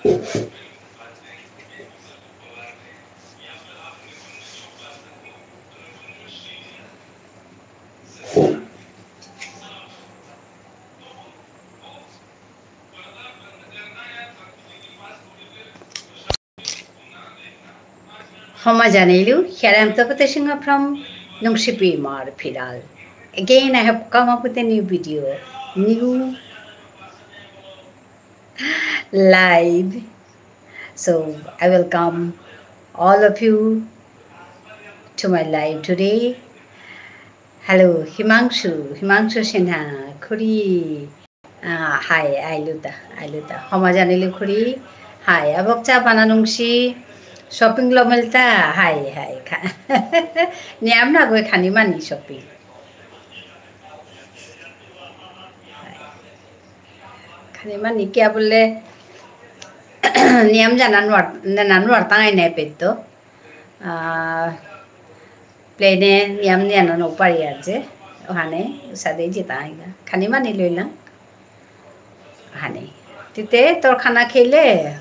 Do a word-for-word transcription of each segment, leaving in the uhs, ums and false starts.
ক্ষমা জানাইলু, here I am Tapati Singha from Nungshipi Imar Phiral. Again, I have come up with a new video, new live. So, I welcome all of you to my live today. Hello, Himangshu, Himangshu Sinha, খুড়ি। আহ, হাই, আইলুতা, আইলুতা। ক্ষমা জানিলু খুড়ি। হাই, আবক চা বানা নুংসি। Shopping লো মিলতা। হাই, হাই, খা-, নিয়াম না গই খানি মানি shopping। হাই। খানি মানি কিয়া বুললে, নিয়াম জানা নুয়ার, না, না, নুয়ার তাঙাই নাই পেতো। আহ, plane এ নিয়াম নিয়ানো নো পারি আর যে, ওখানে, সাদে যেতা আইগা। খানি মানি লইলাম। ওখানে। তিতে তোর খানা খেলে?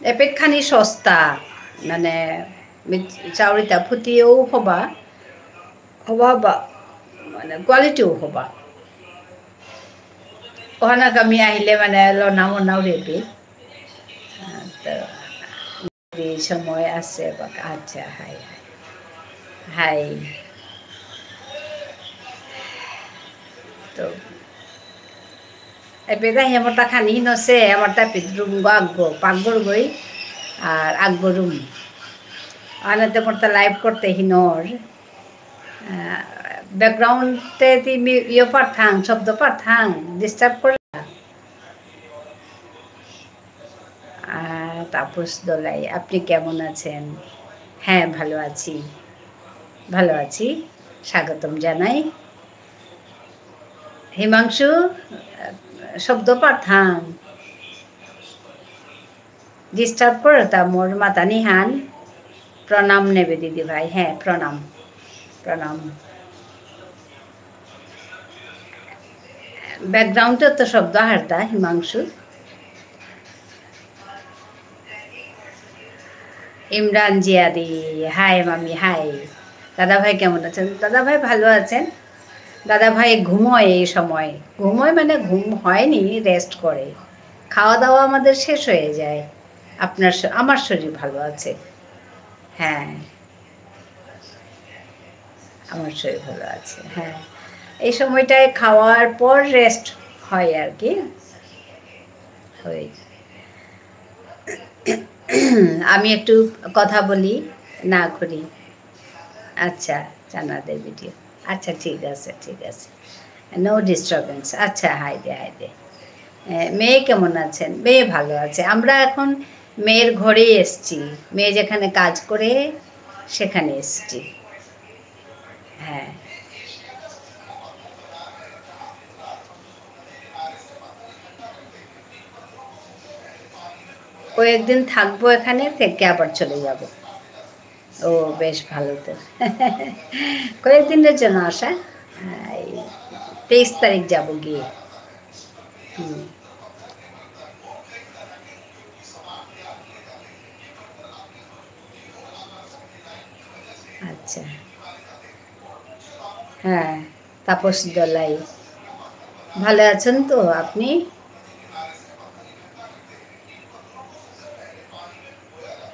এপেট খানি সস্তা, মানে, মি-, চাউরিতা ফুটিও হবা, হবা বা, মানে, quality ও হবা। ওখানে আমি আহিলে, মানে, লনা মনাও রেপি। আহ, তো, এই সময় আছে বা, আচ্ছা, হাই, হাই। হাই। তো, এপেদা হে মোরতা খানি হিনসে, আমারতা bedroom গো আগো, পাকঘর গই, আর আগো room। আনাতে মোরতা live করতে হিনর। আহ, background তে তি মি-, ইয়ে পারথাং, শব্দ পারথাং, disturb করলা। আহ, তাপস দোলাই, আপনি কেমন আছেন? হ্যাঁ, ভালো আছি, ভালো আছি, স্বাগতম জানাই। হিমাংশু, আহ, শব্দ পারথাং। Disturb করতা মোর মাতানিহান। প্রণাম নেবে দিদি ভাই, হ্যাঁ, প্রণাম, প্রণাম। Background এ তো শব্দ হারতা, হিমাংশু। ইমরান জিয়াদি, হাই মামি, হাই। দাদা ভাই কেমন আছেন? দাদা ভাই ভালো আছেন। দাদা ভাই ঘুমোয় এই সময়। ঘুমোয় মানে ঘুম হয়নি, rest করে। খাওয়া দাওয়া আমাদের শেষ হয়ে যায়। আপনার শ-, আমার শরীর ভালো আছে। হ্যাঁ। আমার শরীর ভালো আছে, হ্যাঁ। এই সময়টায় খাওয়ার পর rest হয় আর কি। ওই। আমি একটু কথা বলি, না করি। আচ্ছা, চানাদের video। আচ্ছা, ঠিক আছে, ঠিক আছে। No disturbance। আচ্ছা, হাই দে, হাই দে। এ, মেয়ে কেমন আছেন? মেয়ে ভালো আছে। আমরা এখন মেয়ের ঘরেই এসছি। মেয়ে যেখানে কাজ করে, সেখানে এসছি। হ্যাঁ। কয়েকদিন থাকবো এখানে, থেকে আবার চলে যাব। ও, বেশ ভালো তো। কয়েকদিনের জন্য আসা। এই তেইশ তারিখ যাব গিয়ে। হুম। আচ্ছা। হ্যাঁ, তাপস দলাই। ভালো আছেন তো আপনি?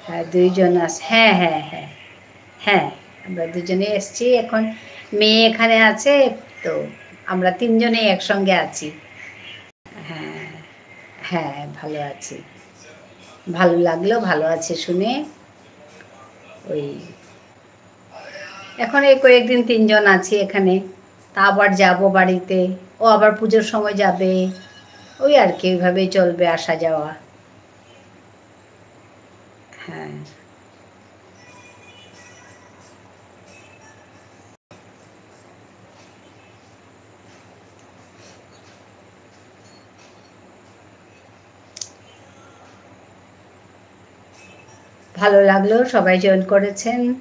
হ্যাঁ, দুইজন আস-, হ্যাঁ, হ্যাঁ, হ্যাঁ। হ্যাঁ, আমরা দুজনে এসছি। এখন মেয়ে এখানে আছে, তো আমরা তিনজনেই একসঙ্গে আছি। হ্যাঁ, হ্যাঁ, ভালো আছি। ভালো লাগলো, ভালো আছে শুনে। ওই, এখন এই কয়েকদিন তিনজন আছি এখানে, তা আবার যাব বাড়িতে, ও আবার পুজোর সময় যাবে, ওই আর কি, ওইভাবেই চলবে আসা যাওয়া। হ্যাঁ। ভালো লাগলো, সবাই join করেছেন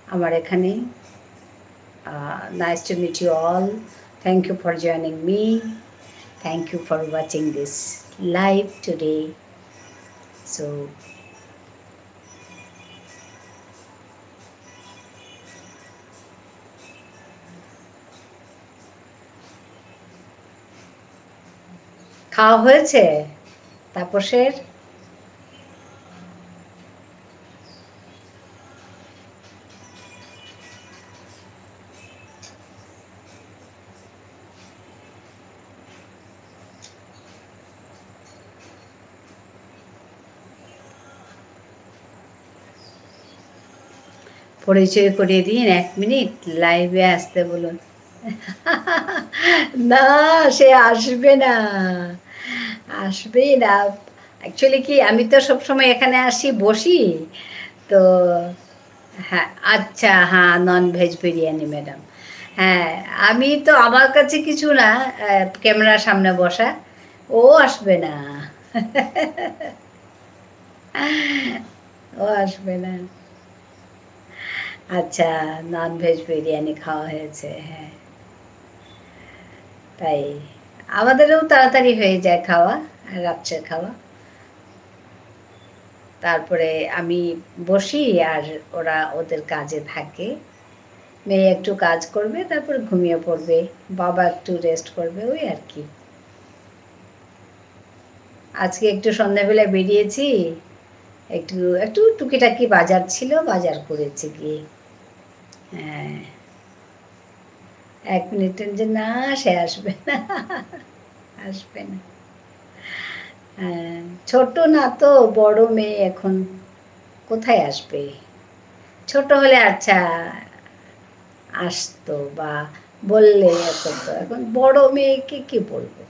আমার এখানে। আহ, nice to meet you all. Thank you for joining me. Thank you for watching this live today. So, খাওয়া হয়েছে তাপসের? পরিচয় করিয়ে দিন, এক মিনিট, live-এ আসতে বলুন। না, সে আসবে না, আসবেই না। Actually কি, আমি তো সবসময় এখানে আসি, বসি, তো হ্যাঁ, আচ্ছা, হ্যাঁ, non-veg বিরিয়ানি, madam। হ্যাঁ, আমি তো, আমার কাছে কিছু না, আহ, camera-র সামনে বসা, ও আসবে না। ও আসবে না। আচ্ছা, non-veg বিরিয়ানি খাওয়া হয়েছে, হ্যাঁ। তাই আমাদেরও তাড়াতাড়ি হয়ে যায় খাওয়া, রাত্রে খাওয়া। তারপরে আমি বসি আর ওরা ওদের কাজে থাকে। মেয়ে একটু কাজ করবে, তারপর ঘুমিয়ে পড়বে, বাবা একটু rest করবে, ওই আর কি। আজকে একটু সন্ধ্যাবেলা বেরিয়েছি, একটু, একটু টুকিটাকি বাজার ছিল, বাজার করেছি গিয়ে। হ্যাঁ, এক মিনিট যে না, সে আসবে না, আসবে না। হ্যাঁ, ছোট না তো, বড় মেয়ে এখন কোথায় আসবে? ছোট হলে আচ্ছা আসতো বা বললে এ করতো। এখন বড় মেয়েকে কি বলবো?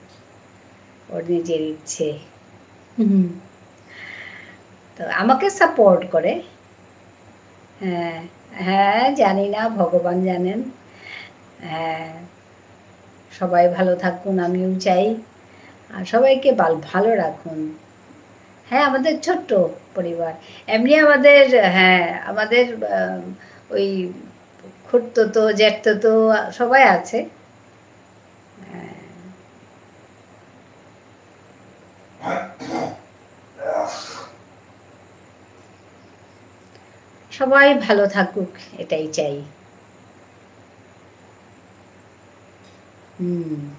ওর নিজের ইচ্ছে। হুম। তো আমাকে support করে। হ্যাঁ, হ্যাঁ, জানি না, ভগবান জানেন। হ্যাঁ, সবাই ভালো থাকুন, আমিও চাই। আর সবাইকে বাল-, ভালো রাখুন। হ্যাঁ, আমাদের ছোট্ট পরিবার। এমনি আমাদের, হ্যাঁ, আমাদের, আহ, ওই খুড়তুতো, জেঠতুতো সবাই আছে। হ্যাঁ। সবাই ভালো থাকুক, এটাই চাই। হুম।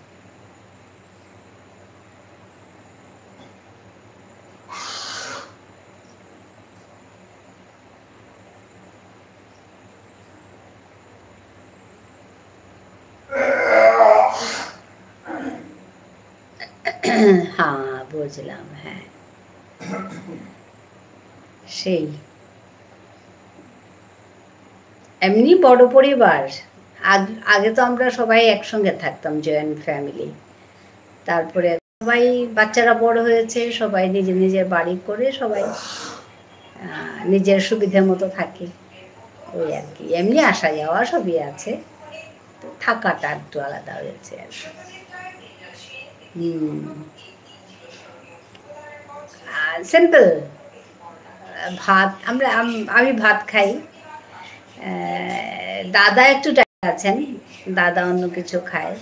হ্যাঁ, বুঝলাম, হ্যাঁ। সেই। এমনি বড় পরিবার। আগ-, আগে তো আমরা সবাই একসঙ্গে থাকতাম, joint family। তারপরে সবাই, বাচ্চারা বড় হয়েছে, সবাই নিজে নিজের বাড়ি করে সবাই, আহ, নিজের সুবিধে মতো থাকে। ওই আর কি। এমনি আসা যাওয়া সবই আছে। তো থাকাটা একটু আলাদা হয়েছে আর কি। হুম। আহ, simple। ভাত, আমরা, আম-, আমি ভাত খাই। আহ, দাদা একটু diet আছেন, দাদা অন্য কিছু খায়।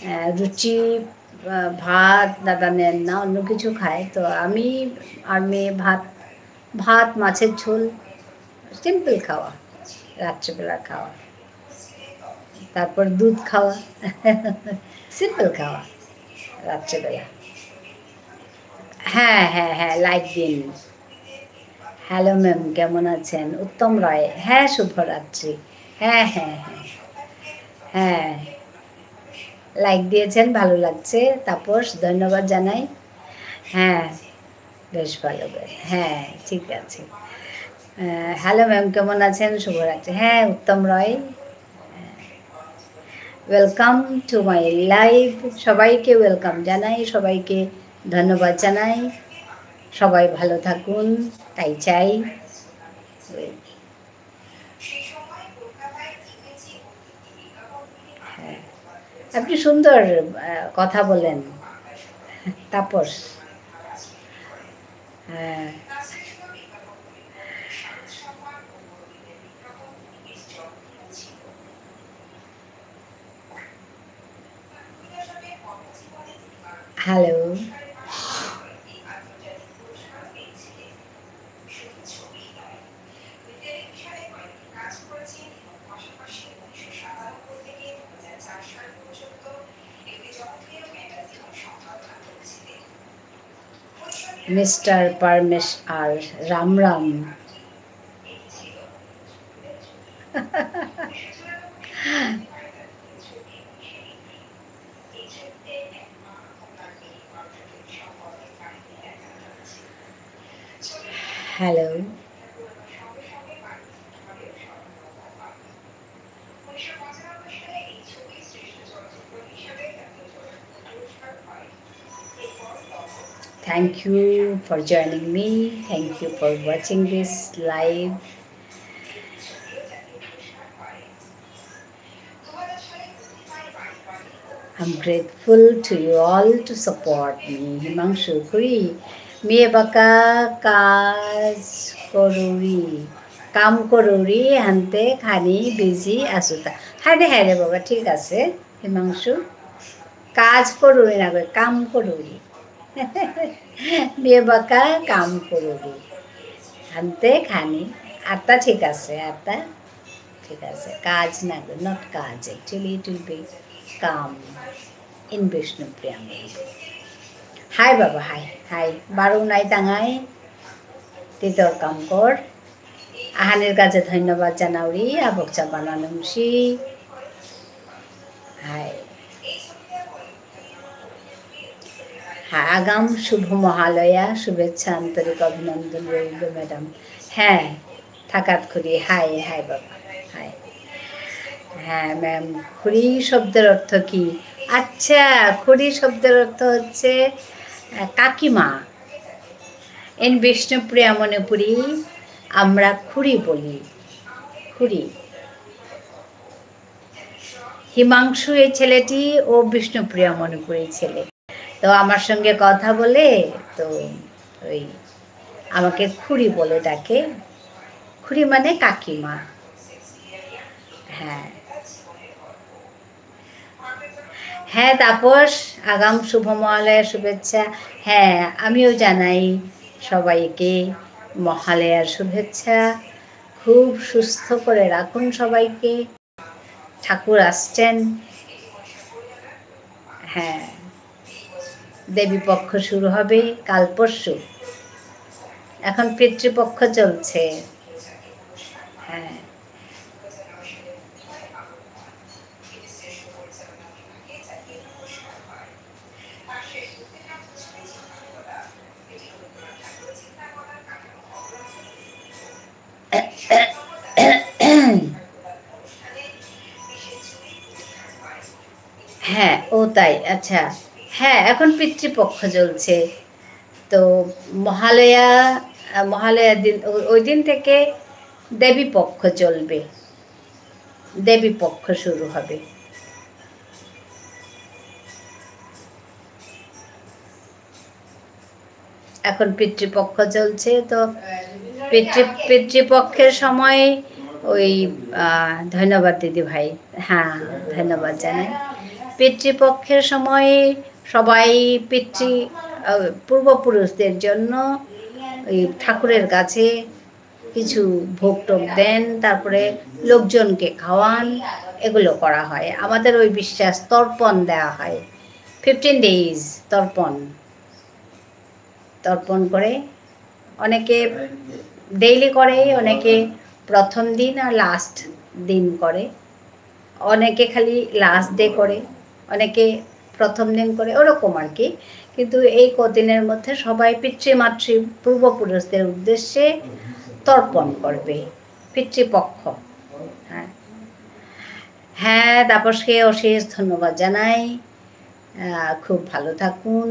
আহ, রুটি, আহ, ভাত দাদা নেন না, অন্য কিছু খায়। তো আমি আর মেয়ে ভাত, ভাত, মাছের ঝোল, simple খাওয়া, রাত্রিবেলা খাওয়া। তারপর দুধ খাওয়া, simple খাওয়া রাত্রিবেলা। হ্যাঁ, হ্যাঁ, হ্যাঁ, like দিন। Hello ma'am, কেমন আছেন? উত্তম রয়। হ্যাঁ, শুভরাত্রি। হ্যাঁ, হ্যাঁ, হ্যাঁ। হ্যাঁ। Like দিয়েছেন, ভালো লাগছে। তাপস, ধন্যবাদ জানাই। হ্যাঁ, বেশ ভালো, বেশ। হ্যাঁ, ঠিক আছে। আহ, hello ma'am, কেমন আছেন? শুভরাত্রি। হ্যাঁ, উত্তম রয়। Welcome to my live। সবাইকে welcome জানাই, সবাইকে ধন্যবাদ জানাই। সবাই ভালো থাকুন, তাই চাই। হ্যাঁ। আপনি সুন্দর, আহ, কথা বলেন, তাপস। হ্যাঁ। Hello. Mister Parmesh R, Ram Ram. Hello. Thank you for joining me. Thank you for watching this live. I'm grateful to you all to support me. Himanshu খুরি, মি এবাকা কাজ করুরি, কাম করুরি, হানতে খানি busy আসুতা। হায় রে, হায় রে বাবা, ঠিক আছে, হিমাংশু। কাজ করুরি না গো, কাম করুরি। মি এবাকা কাম করুরি। হানতে খানি, আতা ঠিক আছে, আতা ঠিক আছে। কাজ না গো, not কাজ, actually it will be কাম in Bishnupriya Manipuri. হাই বাবা, হাই, হাই। বারো নাই তাঙাই, তিতর কাম কর। আহানির কাজে ধন্যবাদ জানাউরি, আবক চাপানা নুংসি। হাই। হ্যাঁ, আগাম শুভ মহালয়া, শুভেচ্ছা, আন্তরিক অভিনন্দন রইল, ম্যাডাম। হ্যাঁ, থাকাত খুরি, হাই, হাই বাবা, হাই। হ্যাঁ, ম্যাম, খুরি শব্দের অর্থ কি? আচ্ছা, খুরি শব্দের অর্থ হচ্ছে, আহ, কাকিমা। In Bishnupriya Manipuri আমরা খুরি বলি, খুরি। হিমাংশু এই ছেলেটি ও বিষ্ণুপ্রিয়া মণিপুরী ছেলে। তো আমার সঙ্গে কথা বলে, তো ওই আমাকে খুরি বলে ডাকে। খুরি মানে কাকিমা। হ্যাঁ। হ্যাঁ, তাপস, আগাম শুভ মহালয়ার শুভেচ্ছা। হ্যাঁ, আমিও জানাই সবাইকে মহালয়ার শুভেচ্ছা। খুব সুস্থ করে রাখুন সবাইকে। ঠাকুর আসছেন। হ্যাঁ, দেবী পক্ষ শুরু হবে কাল পরশু। এখন পিতৃপক্ষ চলছে। হ্যাঁ। হ্যাঁ, ও তাই, আচ্ছা। হ্যাঁ, এখন পিতৃপক্ষ চলছে। তো মহালয়া, আহ, মহালয়ার দিন, ও-, ওই দিন থেকে দেবী পক্ষ চলবে, দেবী পক্ষ শুরু হবে। এখন পিতৃপক্ষ চলছে, তো পিতৃ-, পিতৃপক্ষের সময় ওই, আহ, ধন্যবাদ দিদি ভাই, হ্যাঁ, ধন্যবাদ জানাই। পিতৃপক্ষের সময় সবাই পিতৃ, আহ, পূর্বপুরুষদের জন্য ওই ঠাকুরের কাছে কিছু ভোগ টোগ দেন, তারপরে লোকজনকে খাওয়ান, এগুলো করা হয়। আমাদের ওই বিশ্বাস, তর্পণ দেওয়া হয়, ফিফটিন ডেজ তর্পণ। তর্পণ করে, অনেকে ডেইলি করে, অনেকে প্রথম দিন আর লাস্ট দিন করে, অনেকে খালি লাস্ট ডে করে, অনেকে প্রথম দিন করে, ওরকম আর কি। কিন্তু এই কদিনের মধ্যে সবাই পিতৃমাতৃ পূর্বপুরুষদের উদ্দেশ্যে তর্পণ করবে, পিতৃপক্ষ। হ্যাঁ, হ্যাঁ, তাপসকে অশেষ ধন্যবাদ জানাই। আহ, খুব ভালো থাকুন।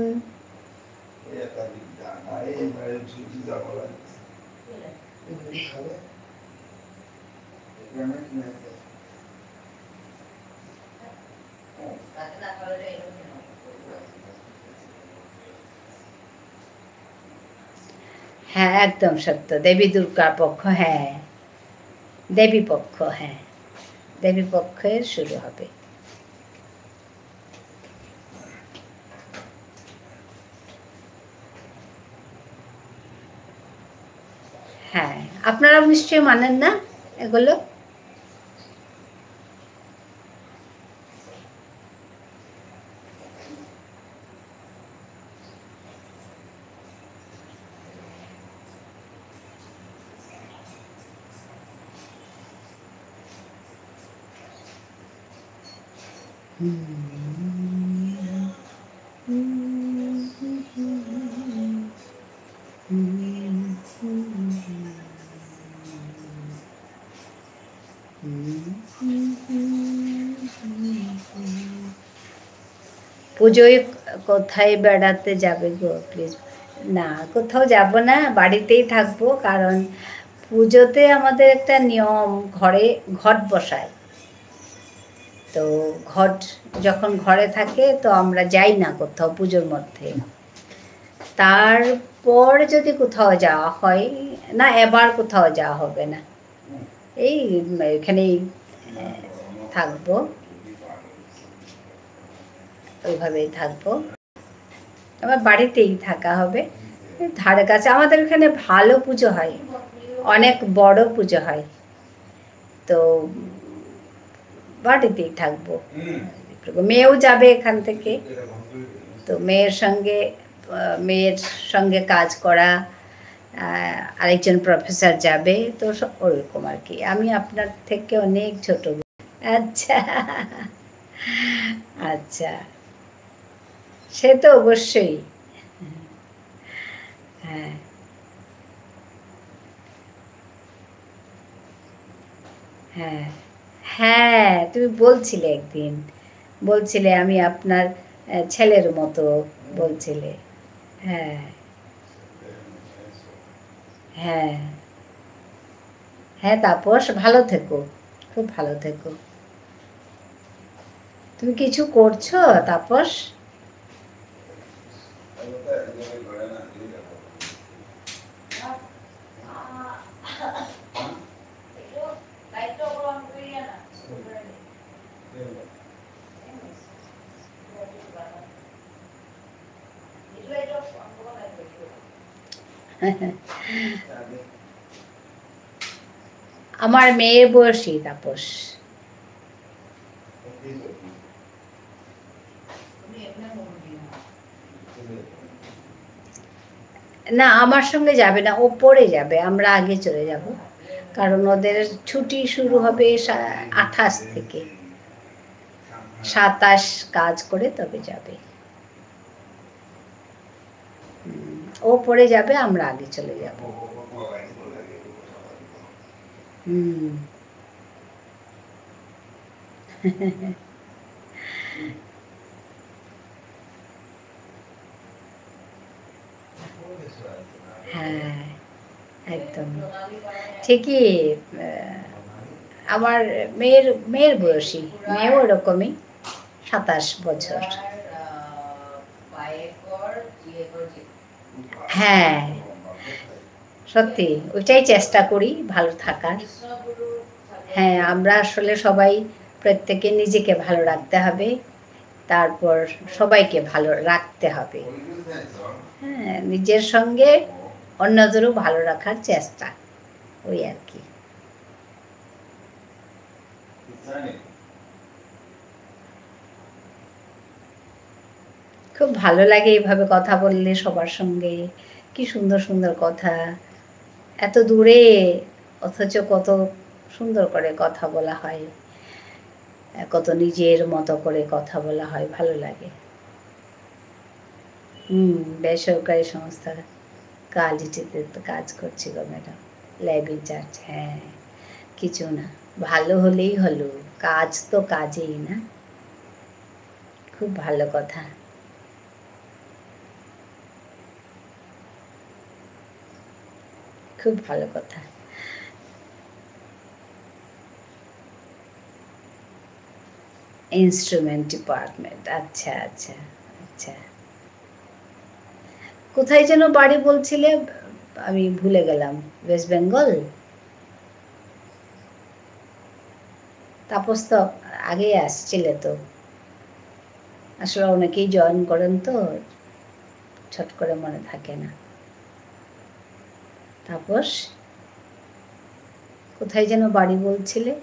হ্যাঁ, একদম সত্য। দেবী দুর্গা পক্ষ, হ্যাঁ। দেবী পক্ষ, হ্যাঁ। দেবী পক্ষের শুরু হবে। হ্যাঁ, আপনারাও নিশ্চয়ই মানেন না এগুলো? পুজোয় কোথায় বেড়াতে যাবে গো, প্লিজ? না, কোথাও যাব না, বাড়িতেই থাকবো, কারণ পুজোতে আমাদের একটা নিয়ম, ঘরে ঘট বসায়। তো ঘট যখন ঘরে থাকে, তো আমরা যাই না কোথাও পুজোর মধ্যে। তারপর যদি কোথাও যাওয়া হয়, না, এবার কোথাও যাওয়া হবে না, এই, উম, এখানেই, আহ, থাকবো, ওইভাবেই থাকবো। আমার বাড়িতেই থাকা হবে। ধারে কাছে আমাদের এখানে ভালো পুজো হয়, অনেক বড় পুজো হয়। তো বাড়িতেই থাকবো। মেয়েও যাবে এখান থেকে। তো মেয়ের সঙ্গে, আহ, মেয়ের সঙ্গে কাজ করা, আহ, আরেকজন প্রফেসর যাবে, তো স-, ওরকম আর কি। আমি আপনার থেকে অনেক ছোট। আচ্ছা। আচ্ছা। সে তো অবশ্যই। হ্যাঁ। হ্যাঁ। হ্যাঁ, তুমি বলছিলে একদিন। বলছিলে, "আমি আপনার, আহ, ছেলের মতো", বলছিলে। হ্যাঁ। হ্যাঁ। হ্যাঁ, তাপস, ভালো থেকো। খুব ভালো থেকো। তুমি কিছু করছো, তাপস? আমার মেয়ের বয়সী তাপস। না, আমার সঙ্গে যাবে না, ও পরে যাবে, আমরা আগে চলে যাব। কারণ ওদের ছুটি শুরু হবে সা-, আঠাশ থেকে। সাতাশ কাজ করে তবে যাবে। হুম, ও পরে যাবে, আমরা আগে চলে যাব। হুম। হ্যাঁ, একদম। ঠিকই, আহ, আমার মেয়ের, মেয়ের বয়সী, মেয়েও ওরকমই, সাতাশ বছর। হ্যাঁ, সত্যি, ওইটাই চেষ্টা করি, ভালো থাকার। হ্যাঁ, আমরা আসলে সবাই প্রত্যেকে নিজেকে ভালো রাখতে হবে, তারপর সবাইকে ভালো রাখতে হবে। হ্যাঁ, নিজের সঙ্গে অন্যদেরও ভালো রাখার চেষ্টা, ওই আর কি। খুব ভালো লাগে এইভাবে কথা বললে সবার সঙ্গে, কি সুন্দর সুন্দর কথা, এত দূরে অথচ কত সুন্দর করে কথা বলা হয়, কত নিজের মতো করে কথা বলা হয়, ভালো লাগে। হুম, বেসরকারি সংস্থা কোয়ালিটিতে তো কাজ করছি গো ম্যাডাম, ল্যাব ইনচার্জ। হ্যাঁ, কিছু না, ভালো হলেই হলো, কাজ তো কাজেই না। খুব ভালো কথা। খুব ভালো কথা। ইনস্ট্রুমেন্ট ডিপার্টমেন্ট, আচ্ছা, আচ্ছা, আচ্ছা। কোথায় যেন বাড়ি বলছিলে? আমি ভুলে গেলাম। ওয়েস্ট বেঙ্গল? তাপস তো আগে আসছিলে তো। আসলে অনেকেই জয়েন করেন তো, ছট করে মনে থাকে না। তাপস? কোথায় যেন বাড়ি বলছিলে?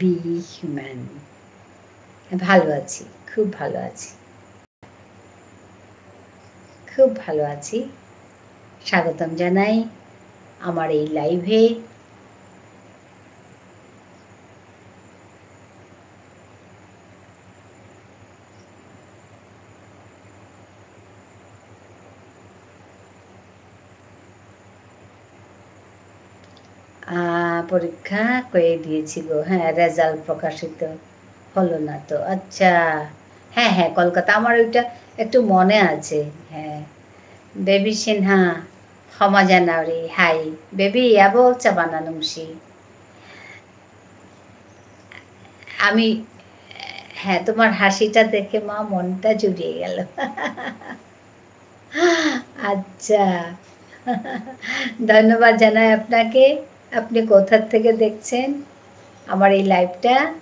Be human. ভালো আছি, খুব ভালো আছি। খুব ভালো আছি। স্বাগতম জানাই আমার এই live-এ। আহ, পরীক্ষা কয়ে দিয়েছি গো। হ্যাঁ, result প্রকাশিত হলো না তো। আচ্ছা, হ্যাঁ, হ্যাঁ, কলকাতা, আমার ওইটা একটু মনে আছে। হ্যাঁ, বেবি সিনহা, ক্ষমা জানাওরি, hi। বেবি, আবো চাবানা নুংসি। আমি, হ্যাঁ, তোমার হাসিটা দেখে মা মনটা জুড়িয়ে গেল। আচ্ছা। ধন্যবাদ জানাই আপনাকে। আপনি কোথা থেকে দেখছেন আমার এই live-টা?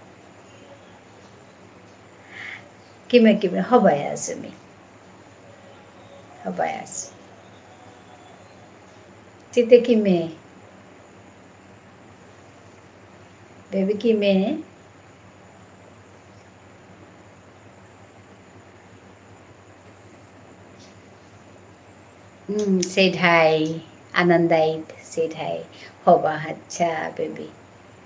কিমে কিমে, হবাই আছো মি। হবাই আছো। চিতে কিমে। বেবি কিমে। হুম, said hi, আনন্দাইত, said hi। হবা, আচ্ছা, বেবি।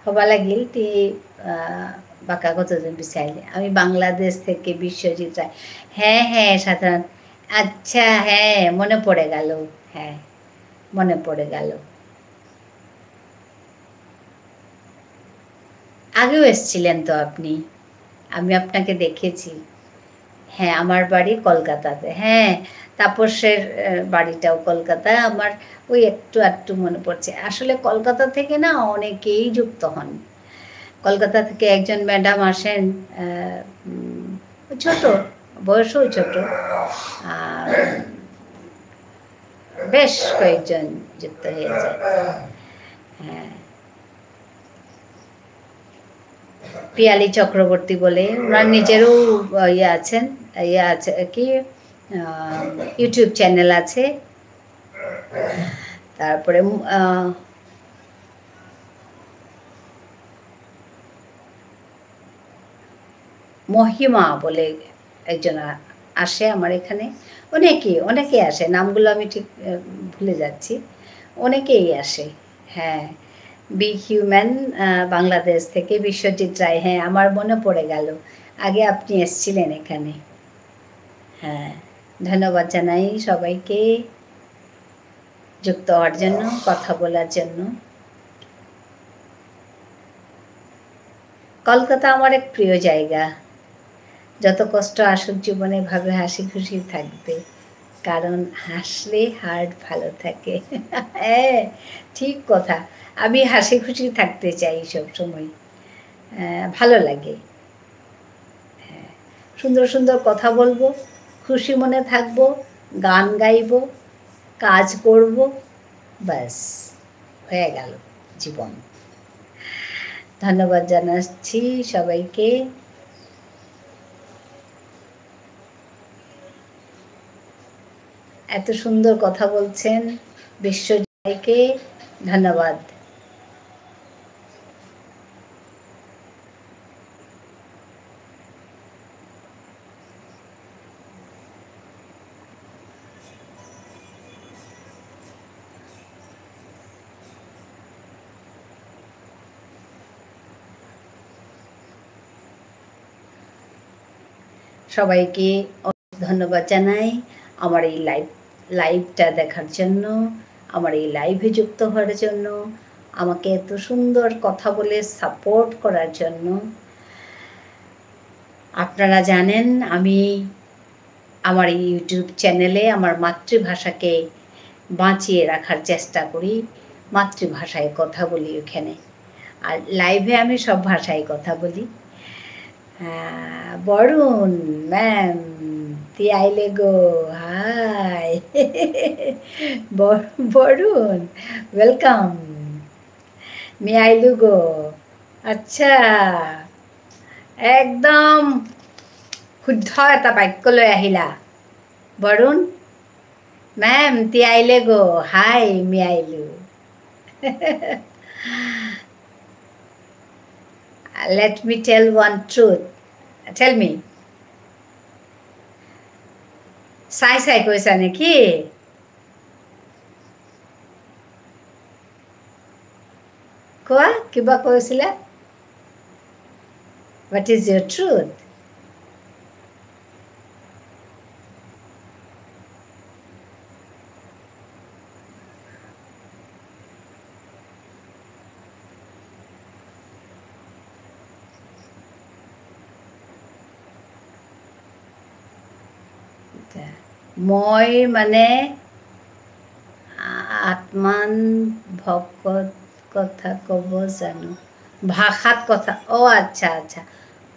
হবা লাগিল, তি, আহ, বাকা কতদিন বিচাইলে। আমি বাংলাদেশ থেকে বিশ্বজিৎ রায়। হ্যাঁ, হ্যাঁ, সাধারণ। আচ্ছা, হ্যাঁ, মনে পড়ে গেল। হ্যাঁ, মনে পড়ে গেল। আগেও এসছিলেন তো আপনি, আমি আপনাকে দেখেছি। হ্যাঁ, আমার বাড়ি কলকাতাতে। হ্যাঁ, তাপসের, আহ, বাড়িটাও কলকাতা। আমার ওই একটু আধটু মনে পড়ছে। আসলে কলকাতা থেকে না অনেকেই যুক্ত হন। কলকাতা থেকে একজন ম্যাডাম আসেন, আহ, উম, ছোট, বয়সও ছোট। আর বেশ কয়েকজন যুক্ত হয়েছে। হ্যাঁ। পিয়ালি চক্রবর্তী বলে, ওনার নিজেরও, আহ, ইয়ে আছেন, ইয়ে আছে কি, আহ, YouTube channel আছে। তারপরে, উম, আহ, মহিমা বলে একজন আ-, আসে আমার এখানে। অনেকেই, অনেকেই আসে, নামগুলো আমি ঠিক, আহ, ভুলে যাচ্ছি। অনেকেই আসে, হ্যাঁ। Be Human, আহ, বাংলাদেশ থেকে বিশ্বজিৎ রায়, হ্যাঁ, আমার মনে পড়ে গেল, আগে আপনি এসছিলেন এখানে। হ্যাঁ, ধন্যবাদ জানাই সবাইকে যুক্ত হওয়ার জন্য, কথা বলার জন্য। কলকাতা আমার এক প্রিয় জায়গা। যত কষ্ট আসুক জীবনে, ভাবে হাসি খুশি থাকবে, কারণ হাসলে heart ভালো থাকে। হ্যাঁ, ঠিক কথা। আমি হাসি খুশি থাকতে চাই সব সময়। আহ, ভালো লাগে। হ্যাঁ, সুন্দর সুন্দর কথা বলবো, খুশি মনে থাকবো, গান গাইবো, কাজ করব, ব্যাস, হয়ে গেল জীবন। ধন্যবাদ জানাচ্ছি সবাইকে। এত সুন্দর কথা বলছেন, বিশ্বজয়কে ধন্যবাদ। সবাইকে ধন্যবাদ জানাই আমার এই live, liveটা দেখার জন্য, আমার এই liveএ যুক্ত হওয়ার জন্য, আমাকে এত সুন্দর কথা বলে support করার জন্য। আপনারা জানেন, আমি আমার এই YouTube channelএ আমার মাতৃভাষাকে বাঁচিয়ে রাখার চেষ্টা করি, মাতৃভাষায় কথা বলি ওখানে। আর liveএ আমি সব ভাষায় কথা বলি। আহ, বরুণ, ম্যাম, তি আইলে গো, হাই। বর-, বরুণ, welcome। মি আইলু গো। আচ্ছা, একদম শুদ্ধ এটা বাক্য লৈ আহিলা। বরুণ, ম্যাম, তি আইলে গো, হাই, মি আইলু। Let me tell one truth. Tell me. চাই চাই কৈছা নেকি? কোৱা, কিবা কৈছিলা? What is your truth? মই মানে আ-, আত্মান ভকত কথা ক'ব জানো। ভাষাত কথা, অ', আচ্ছা, আচ্ছা।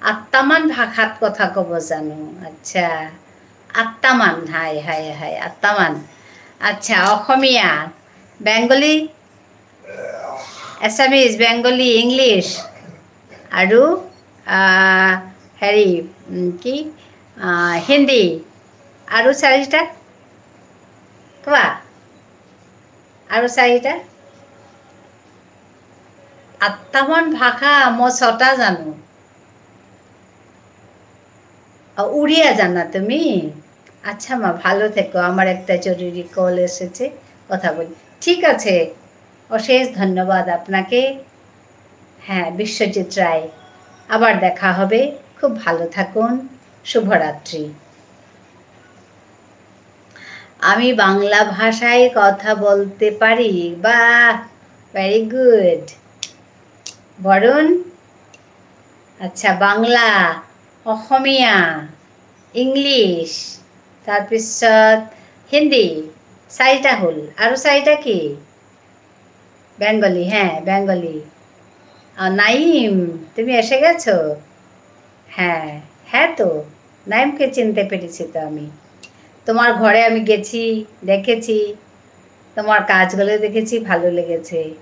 আত্মামান ভাষাত কথা ক'ব জানো। আচ্ছা। আত্মামান, হাই, হাই, হাই, আত্মামান। আচ্ছা, Asomiya, Bengali, Assamese, Bengali, English আৰু, আহ, হেৰি, উম, কি? আহ, হিন্দী। আৰু চাৰিটা? কোৱা। আৰু চাৰিটা? আত্মামান ভাষা মই ছটা জানো। আ, উড়িয়া জানা তুমি? আচ্ছা মা, ভালো থেকো, আমার একটা জরুরি কল এসেছে, কথা বলি। ঠিক আছে, অশেষ ধন্যবাদ আপনাকে। হ্যাঁ, বিশ্বজিৎ রায়, আবার দেখা হবে। খুব ভালো থাকুন, শুভরাত্রি। আমি বাংলা ভাষায় কথা বলতে পারি। বাহ, very good। বরুণ, আচ্ছা, বাংলা, অসমীয়া, ইংলিছ, তাৰপিছত হিন্দী, চাৰিটা হ'ল। আৰু চাৰিটা কি? বেংগলী, হ্যাঁ, বেংগলী। আহ, নাইম, তুমি এসে গেছো? হ্যাঁ, হ্যাঁ তো, নাইমকে চিনতে পেরেছি তো আমি। তোমার ঘরে আমি গেছি, দেখেছি, তোমার কাজগুলো দেখেছি, ভালো লেগেছে।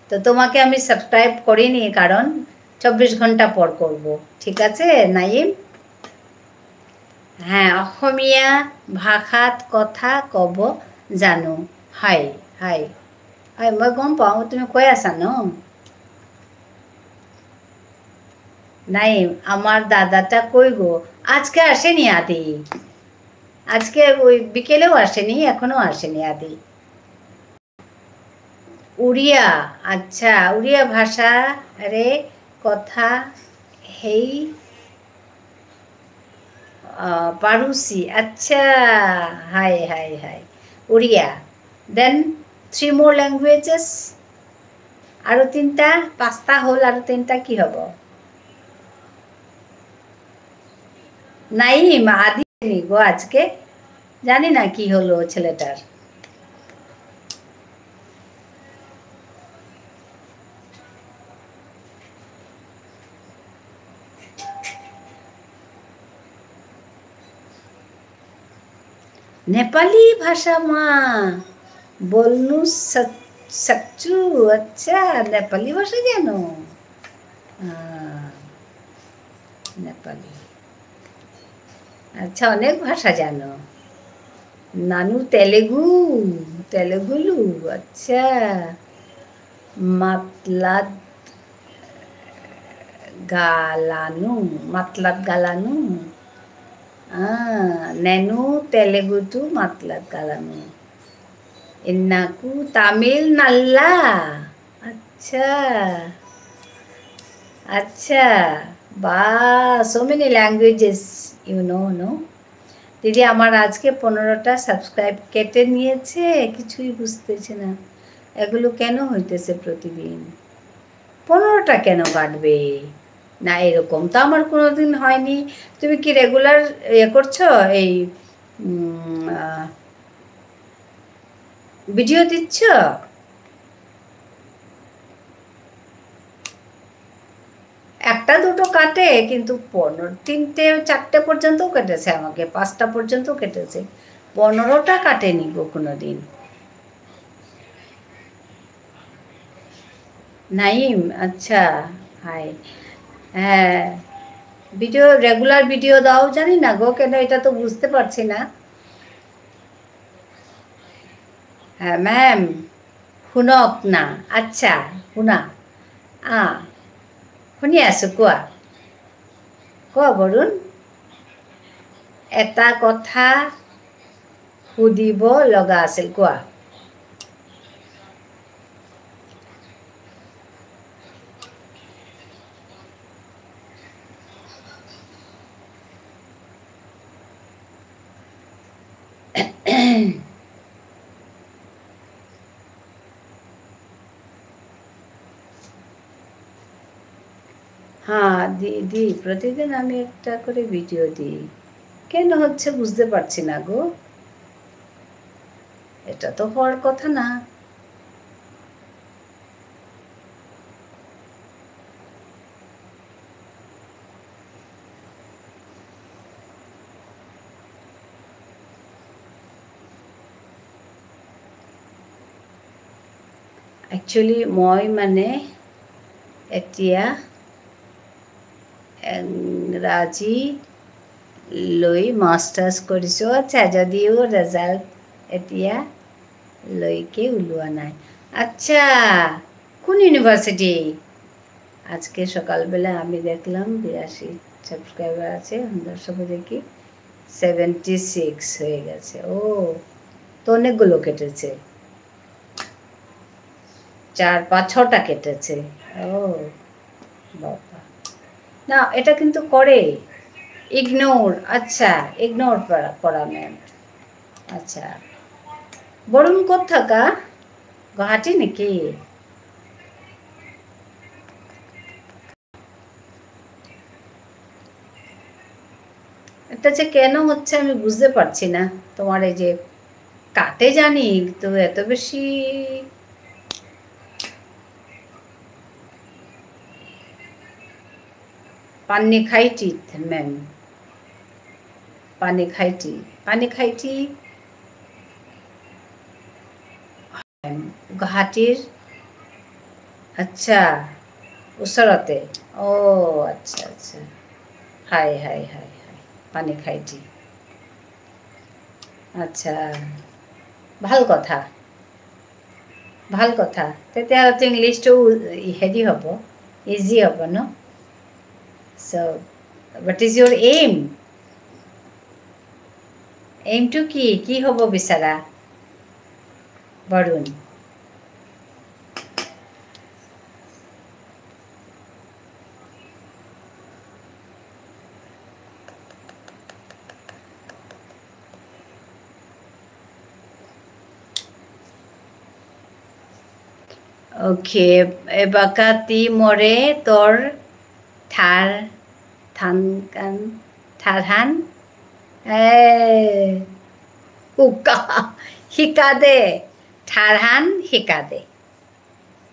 তো তোমাকে আমি সাবস্ক্রাইব করিনি, কারণ চব্বিশ ঘন্টা পর করব। ঠিক আছে, নাইম? হ্যাঁ, অসমীয়া ভাষাত কথা ক'ব জানো। হয়, হয়। হয়, মই গম পাওঁ, তুমি কৈ আছা ন? নাই, আমার দাদাটা কই গো? আজকে আসেনি আদি। আজকে ওই বিকেলেও আসেনি, এখনো আসেনি আদি। উড়িয়া, আচ্ছা, উড়িয়া ভাষারে কথা হেই, আহ, পারুসি, আচ্ছা, হাই, হাই, হাই, উড়িয়া। Then three more languages, আরো তিনটা, পাঁচটা হ'ল, আরো তিনটা কি হব? নাই, মা আদি নি গো আজকে, জানি না কি হলো ছেলেটার। নেপালি ভাষা মা, বলনু সক-, সকচু, আচ্ছা, নেপালি ভাষা জানো? আহ, নেপালি। আচ্ছা, অনেক ভাষা জানো। নানু তেলেগু, তেলেগুলু, আচ্ছা। মাতলাত গালানু, মাতলাত গালানু। আহ, নেনু তেলেগুতু মাতলাত গালানু। ইন্নাকু তামিল নাল্লা। আচ্ছা। আচ্ছা। বাহ, so many languages you know, no? দিদি, আমার আজকে পনেরোটা সাবস্ক্রাইব কেটে নিয়েছে, কিছুই বুঝতেছি না। এগুলো কেন হইতেছে প্রতিদিন? পনেরোটা কেন কাটবে? না, এরকম তো আমার কোনোদিন হয়নি। তুমি কি রেগুলার ইয়ে করছো এই, উম, আহ, ভিডিও দিচ্ছ? একটা দুটো কাটে, কিন্তু পনেরো, তিনটে, চারটে পর্যন্তও কেটেছে আমাকে, পাঁচটা পর্যন্ত কেটেছে, পনেরোটা কাটেনি গো কোনোদিন। নাইম, আচ্ছা, হাই। হ্যাঁ, ভিডিও, রেগুলার ভিডিও দাও, জানি না গো, কেন এটা তো বুঝতে পারছি না। হ্যাঁ, ম্যাম, শুনক না। আচ্ছা, শুনা। আ, শুনি আছো, কোৱা। কোৱা, বৰুণ। এটা কথা সুধিব লগা আছিল, কোৱা। হ্যাঁ, দি-, দি, প্রতিদিন আমি একটা করে ভিডিও দিই। কেন হচ্ছে বুঝতে পারছি না গো। এটা তো হওয়ার কথা না। Actually, মই মানে এতিয়া ইংৰাজী লৈ মাষ্টাৰ্ছ কৰিছোঁ। আচ্ছা, যদিও ৰিজাল্ট এতিয়া লৈকে ওলোৱা নাই। আচ্ছা, কোন ইউনিভাৰ্চিটি? আজকে সকালবেলা আমি দেখলাম বিরাশি সাবস্ক্রাইবার আছে, এখন দর্শক দেখি সেভেন্টি সিক্স হয়ে গেছে। ও, তো অনেকগুলো কেটেছে। চার, পাঁচ, ছটা কেটেছে। ও, বাবা। না, এটা কিন্তু করে। ইগনোর, আচ্ছা, ইগনোর করা, করা ম্যাম। আচ্ছা। বরুণ কোথা থাকা? গুয়াহাটি নাকি? এটা যে কেন হচ্ছে আমি বুঝতে পারছি না। তোমার এই যে কাটে জানি, তো এত বেশি পানি খাইটি, ম্যাম। পানি খাইটি, পানি খাইটি। গুৱাহাটীৰ, আচ্ছা, ওচৰতে। অ, আচ্ছা, আচ্ছা। হাই, হাই, হাই, হাই। পানী খাই টি। আচ্ছা, ভাল কথা। ভাল কথা। তেতিয়াহ'লেতো ইংলিছটো হেৰি হ'ব, ইজি হ'ব ন? So, what is your aim? এইমটো কি? কি হ'ব বিচাৰা? বৰুণ। Okay, এবাকা তি মোরে তোর ঠার, থানকান, ঠারহান, এ, উকা, হিকা দে, ঠারহান হিকা দে,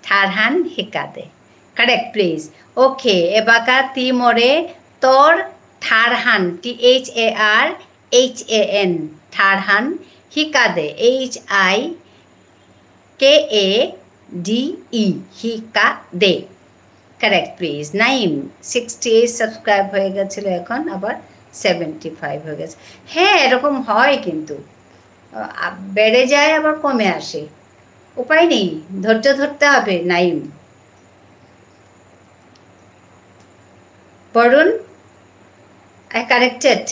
ঠারহান হিকা দে। Correct, please. Okay, এবাকা তি মোরে তোর ঠারহান, T H A R H A N, ঠারহান হিকা দে, H I K A D E, হিকা দে। Correct, please. Naim, sixty eight subscribe হয়ে গেছিল, এখন আবার সেভেন্টি ফাইভ হয়ে গেছে। হ্যাঁ, এরকম হয় কিন্তু। আ, বেড়ে যায়, আবার কমে আসে। উপায় নেই, ধৈর্য ধরতে হবে, নাইম। Varun, I corrected.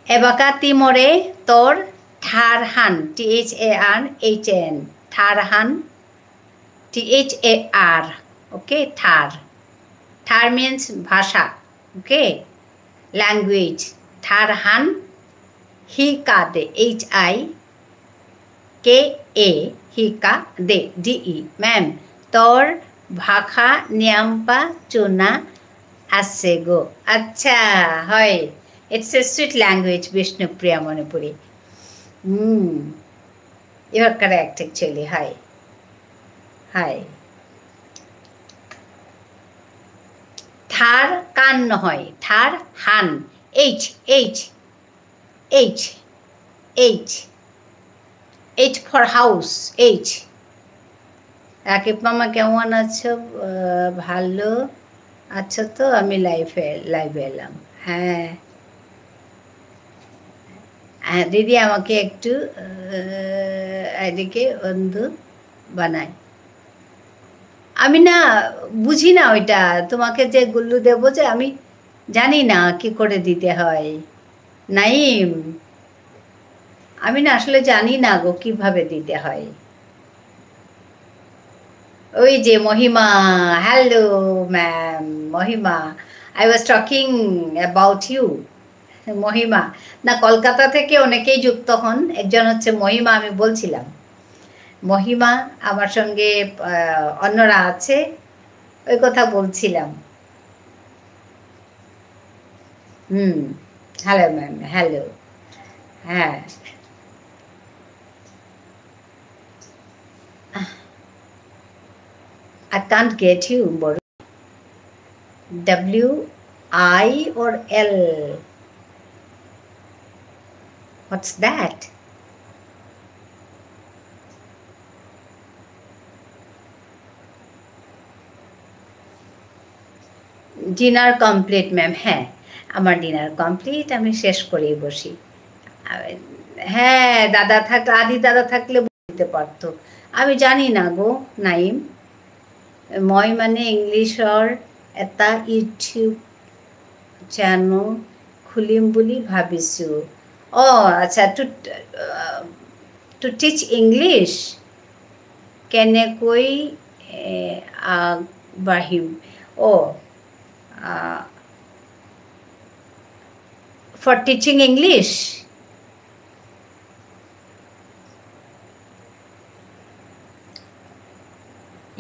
এবাকা তি মোরে তোর ঠারহান, T H A R H A N, ঠারহান, T H A R, okay, ঠার। ঠার means ভাষা, okay, language। ঠারহান হিকা দে, H I K A, হিকা দে, D E। ম্যাম, তোর ভাষা নিয়াম্পা চুনা আছে গো। আচ্ছা, হয়। It's a sweet language, Bishnupriya মণিপুরী। Hmm, you are correct actually, হয়। হয়। ঠার কান নহয়, ঠার হান। H, H, H, H, H for house, H. Rakib মামা কেমন আছো? আহ, ভালো আছো তো? আমি live-এ, live-এ এলাম। হ্যাঁ। হ্যাঁ, দিদি আমাকে একটু, আহ, এদিকে বন্ধু বানাই। আমি না বুঝি না ওইটা, তোমাকে যে গুল্লু দেবো যে আমি জানি না কি করে দিতে হয়। নাইম, আমি না আসলে জানি না গো কিভাবে দিতে হয়। ওই যে মহিমা, hello ma'am, Mahima, I was talking about you. মহিমা, না, কলকাতা থেকে অনেকেই যুক্ত হন। একজন হচ্ছে মহিমা, আমি বলছিলাম। মহিমা, আমার সঙ্গে, আহ, অন্যরা আছে, ওই কথা বলছিলাম। হুম, hello ma'am, hello. হ্যাঁ। I can't get you, বড়। W I or L? What's that? Dinner complete, ma'am। হ্যাঁ, আমার dinner complete, আমি শেষ করেই বসি। আহ, হ্যাঁ, দাদা থাক-, আদি দাদা থাকলে দিতে পারতো। আমি জানি না গো, নাইম। মই মানে ইংলিছৰ এটা YouTube channel খুলিম বুলি ভাবিছো। অ, আচ্ছা, to, আহ, to teach English, কেনেকৈ, এ, আগবাঢ়িম? অ, আহ, for teaching English?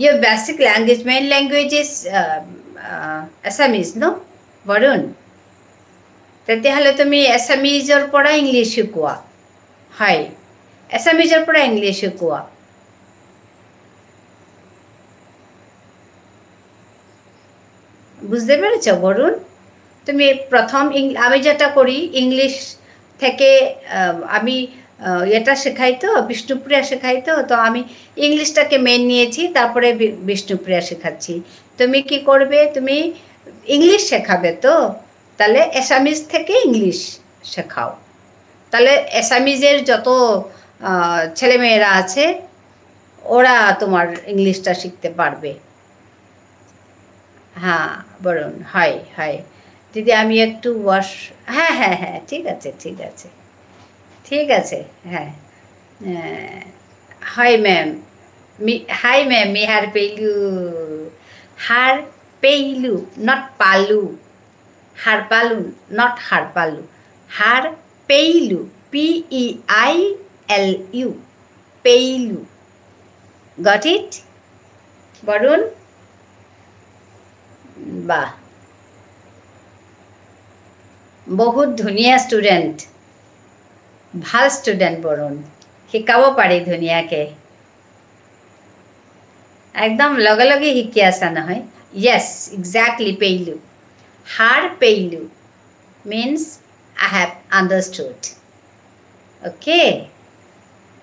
Your basic language, main language is, uh, uh, Assamese, no, Varun? তেতিয়াহ'লে তুমি এছামিজৰ পৰা ইংলিছ শিকোৱা। হয়, এছামিজৰ পৰা ইংলিছ শিকোৱা। বুঝতে পেরেছ, বরুণ? তুমি প্রথম ইং-, আমি যেটা করি, ইংলিশ থেকে, আহ, আমি, আহ, এটা শেখাই তো, বিষ্ণুপ্রিয়া শেখাই তো, তো আমি ইংলিশটাকে মেইন নিয়েছি, তারপরে বি-, বিষ্ণুপ্রিয়া শেখাচ্ছি। তুমি কি করবে? তুমি ইংলিশ শেখাবে তো, তাহলে অ্যাসামিজ থেকে ইংলিশ শেখাও। তাহলে অ্যাসামিজের যত, আহ, ছেলেমেয়েরা আছে, ওরা তোমার ইংলিশটা শিখতে পারবে। হ্যাঁ, বরুণ, হয়, হয়। দিদি, আমি একটু ওয়াশ, হ্যাঁ, হ্যাঁ, হ্যাঁ, ঠিক আছে, ঠিক আছে। ঠিক আছে, হ্যাঁ। আহ, হয়, ম্যাম। মি-, হাই, ম্যাম, মি হার পেইলু। হার পেইলু, not পালু। হার পালু, not হার পালু। হার পেইলু, P E I L U, পেইলু। Got it? বরুণ? বাহ। বহুত ধুনীয়া student। ভাল student বৰুণ। শিকাব পাৰি ধুনীয়াকে। একদম লগে লগে শিকি আছা নহয়? Yes, exactly, পেইলু। হার পেইলু means I have understood. Okay?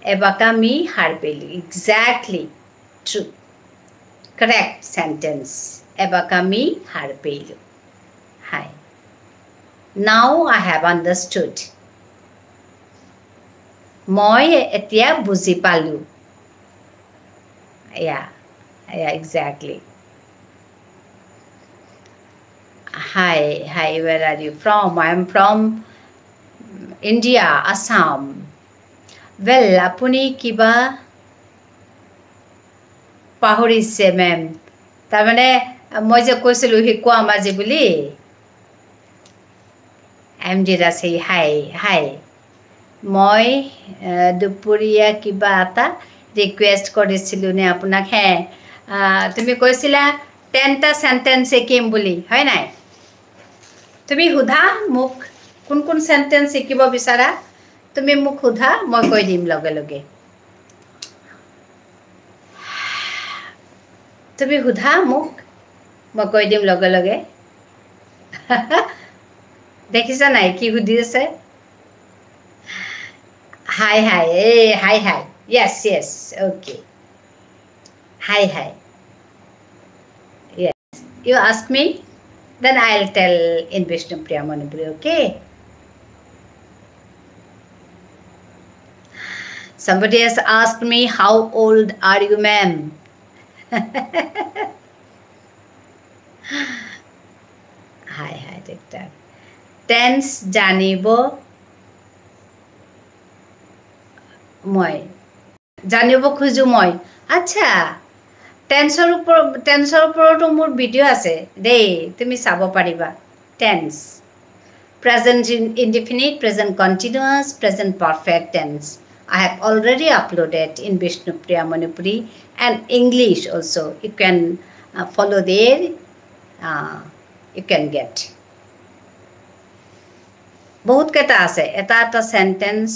এবাকা মি হার পেইলু। Exactly. True. Correct sentence. এবাকা মি হার পেইলু। High. Now I have understood. মই এতিয়া বুজি পালো। Yeah, yeah, exactly. Hi, hi, where are you from? I am from India, Assam. Well, আপুনি কিবা পাহৰিছে, মেম? তাৰমানে, মই যে কৈছিলো, শিকোৱা মাজে বুলি। এম ডি দাসে, হাই, হাই। মই, আহ, দুপৰীয়া কিবা এটা ৰিকুৱেষ্ট কৰিছিলো নে আপোনাক? হে, আহ, তুমি কৈছিলা টেনটা চেণ্টেন্স শিকিম বুলি, হয় নাই? তুমি সোধা মোক কোন কোন চেণ্টেন্স শিকিব বিচাৰা, তুমি মোক সোধা, মই কৈ দিম লগে লগে। তুমি সোধা মোক, মই কৈ দিম লগে লগে। দেখিছা নাই কি সুধি আছে? High high, A, high high. Yes, yes, okay. High high. Yes. You ask me, then I'll tell in Bishnupriya Manipuri, okay? Somebody has asked me, "How old are you, ma'am?" High high, ঠিক ঠাক। Tense জানিব মই। জানিব খোজো মই। আচ্ছা, tenseৰ ওপৰত, tenseৰ ওপৰতো মোৰ video আছে দেই, তুমি চাব পাৰিবা। Tense, present in-, indefinite, present continuous, present perfect tense. I have already uploaded in Bishnupriya Manipuri and English also. You can, uh, follow there. Uh, you can get. বহুত কেইটা আছে, এটা এটা চেণ্টেন্স,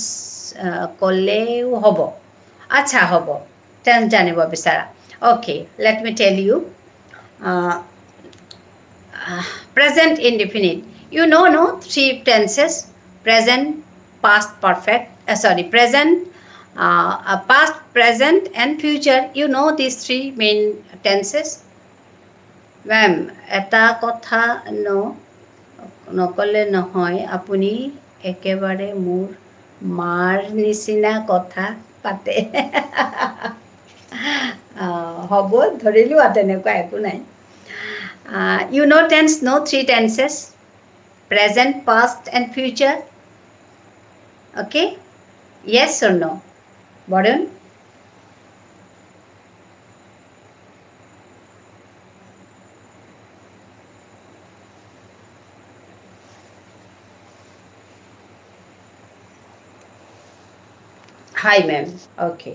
আহ, ক'লেও হ'ব। আচ্ছা, হ'ব। Tense জানিব বিচাৰা। Okay, let me tell you. Uh, uh, present indefinite. You know, no? Three tenses. Present, past, perfect. Uh, sorry, present, uh, uh, past, present, and future. You know these three main tenses. মেম, এটা কথা ন-, নক'লে নহয়, আপুনি একেবাৰে মোৰ মাৰ নিচিনা কথা পাতে। আহ, হ'ব, ধৰিলো আৰু, তেনেকুৱা একো নাই। আহ, you know tense, no? Three tenses, present, past, and future. Okay? Yes or no? Barun? Hi ma'am, okay.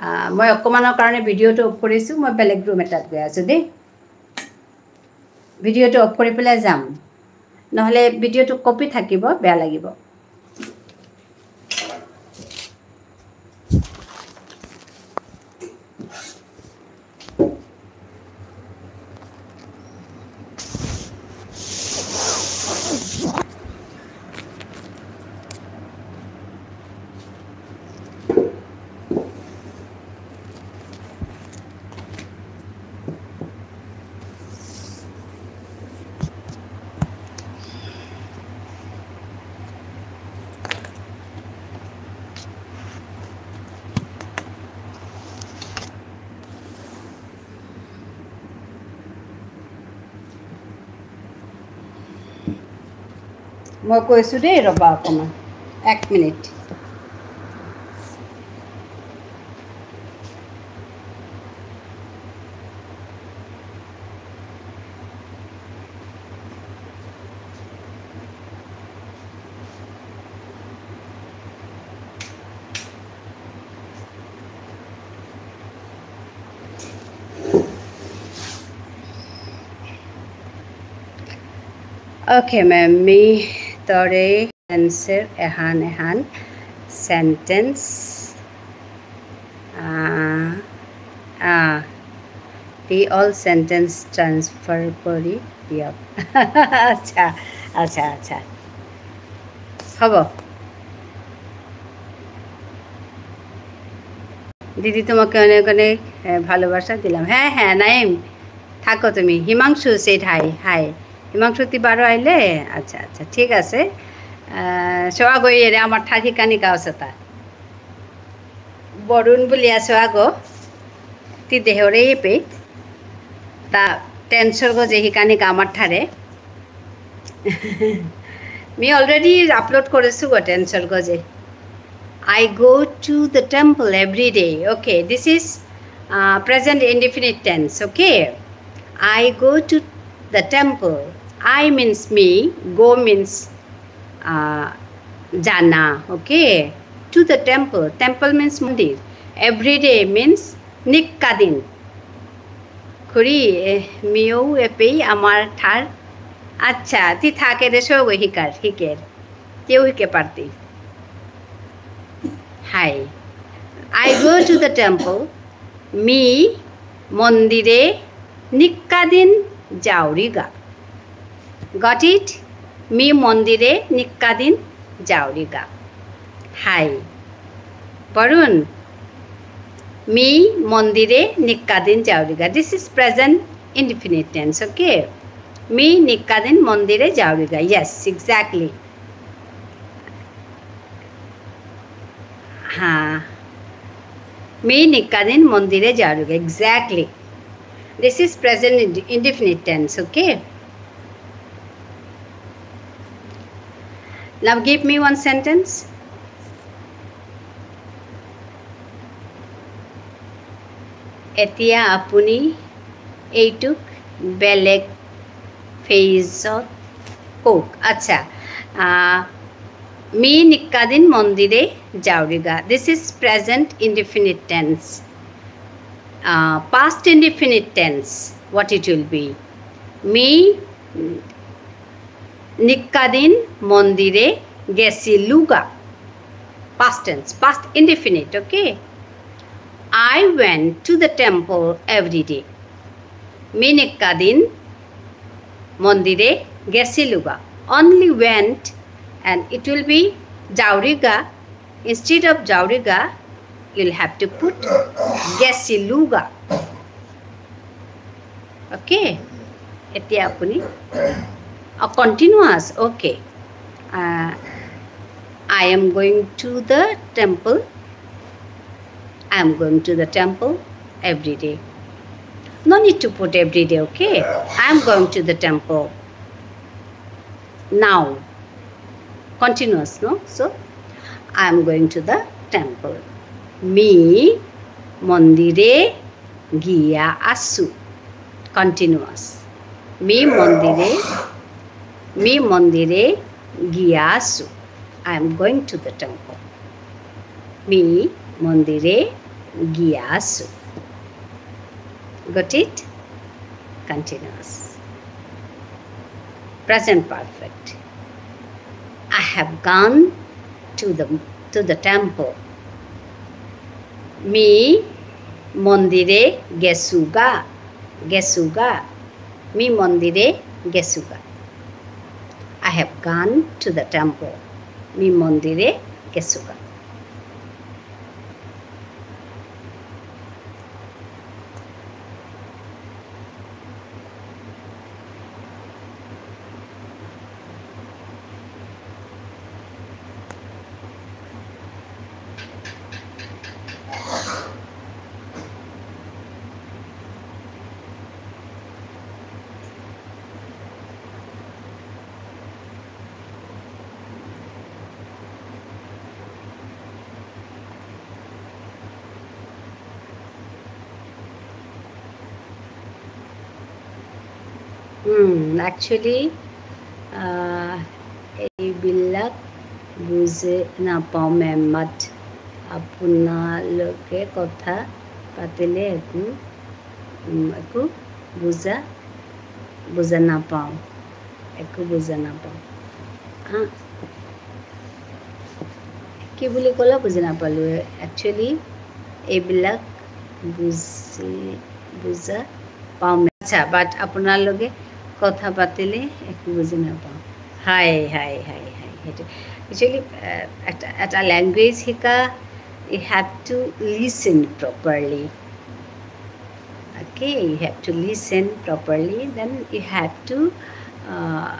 আহ, মই অকণমানৰ কাৰণে ভিডিঅ'টো অফ কৰিছোঁ, মই বেলেগ ৰুম এটাত গৈ আছোঁ দেই। ভিডিঅ'টো অফ কৰি পেলাই যাম, নহ'লে ভিডিঅ'টো কপি থাকিব, বেয়া লাগিব। মই কৈছোঁ দেই, ৰ'বা অকণমান, এক মিনিট। অ'কে মেম, মি তৰে answer এহান এহান sentence, আহ, আহ, the all sentence transfer কৰি দিয়ক। আচ্ছা, আচ্ছা, আচ্ছা। হ'ব। দিদি, তোমাকে অনেক অনেক, এ, ভালোবাসা দিলাম। হ্যাঁ, হ্যাঁ, নাইম, থাকো তুমি। Himanshu said hi, hi। Himanshu তিবারো আইলে? আচ্ছা, আচ্ছা, ঠিক আছে। আহ, সৌ আগো এরে আমার ঠার হিকানি গাও আছে তা। বরুণ বুলি আছো আগো। তি দেহরে এপে। তা tenseর গজে হিকানি গা আমার ঠারে। মি already upload করেসু গো tenseর গজে। I go to the temple every day. Okay, this is, uh, present indefinite tense. Okay, I go to the temple. I means me, go means, uh, জানা। Okay, to the temple. Temple means মন্দির। Every day means নিক্কা দিন। খুড়ি, এ, মিয়ৌ এপেই আমার ঠার। আচ্ছা, তি থাকে দে সৌগো হিকার, হিকের। তেও হিকে পারতি। হাই। I go to the temple. মি মন্দিরে নিক্কা দিন যাওরিগা। Got it? মি মন্দিরে নিক্কাদিন যাওরিগা। হাই। বরুণ, মি মন্দিরে নিক্কাদিন যাওরিগা। This is present indefinite tense, okay? মি নিক্কাদিন মন্দিরে যাওরিগা। Yes, exactly. হ্যাঁ। মি নিক্কাদিন মন্দিরে যাওরিগা। Exactly. This is present ind-, indefinite tense, okay? Now give me one sentence. এতিয়া আপুনি এইটোক বেলেগ ফেজত কওক। আচ্ছা, আহ, মি নিক্কাদিন মন্দিরে যাওরিগা। This is present indefinite tense. Uh, past indefinite tense, what it will be? Me নিক্কাদিন মন্দিরে গেসিলুগা। Past tense, past indefinite, okay? I went to the temple every day. Me নিক্কাদিন মন্দিরে গেসিলুগা। Only went and it will be যাওরিগা. Instead of যাওরিগা, you'll have to put গেসিলুগা। Okay? এতিয়া আপুনি, uh, continuous, okay. Uh, I am going to the temple. I am going to the temple every day. No need to put every day, okay? I am going to the temple. Now, continuous, no? So, I am going to the temple. মি মন্দিরে গিয়া আসু। Continuous. Me মন্দিরে, মি মন্দিরে গিয়া আসু। I am going to the temple. মি মন্দিরে গিয়া আসু। Got it? Continuous. Present perfect. I have gone to the, to the temple. মি মন্দিরে গেসুগা, গেসুগা। মি মন্দিরে গেসুগা। I have gone to the temple. মি মন্দিরে গেসুগা। হুম, actually, আহ, এইবিলাক বুজি নাপাওঁ, মেম, but আপোনালোকে কথা পাতিলে একো, উম, একো বুজা, বুজা নাপাওঁ, একো বুজা নাপাওঁ। হা? কি বুলি ক'লা বুজি নাপালোঁ। Actually, এইবিলাক বুজি, বুজা পাওঁ। আচ্ছা, but আপোনালোকে কথা পাতিলে একো বুজি নাপাওঁ। হাই, হাই, হাই, হাই, সেইটো। Actually, আহ, এটা, এটা language শিকা, you have to listen properly. Okay, you have to listen properly, then you have to, uh,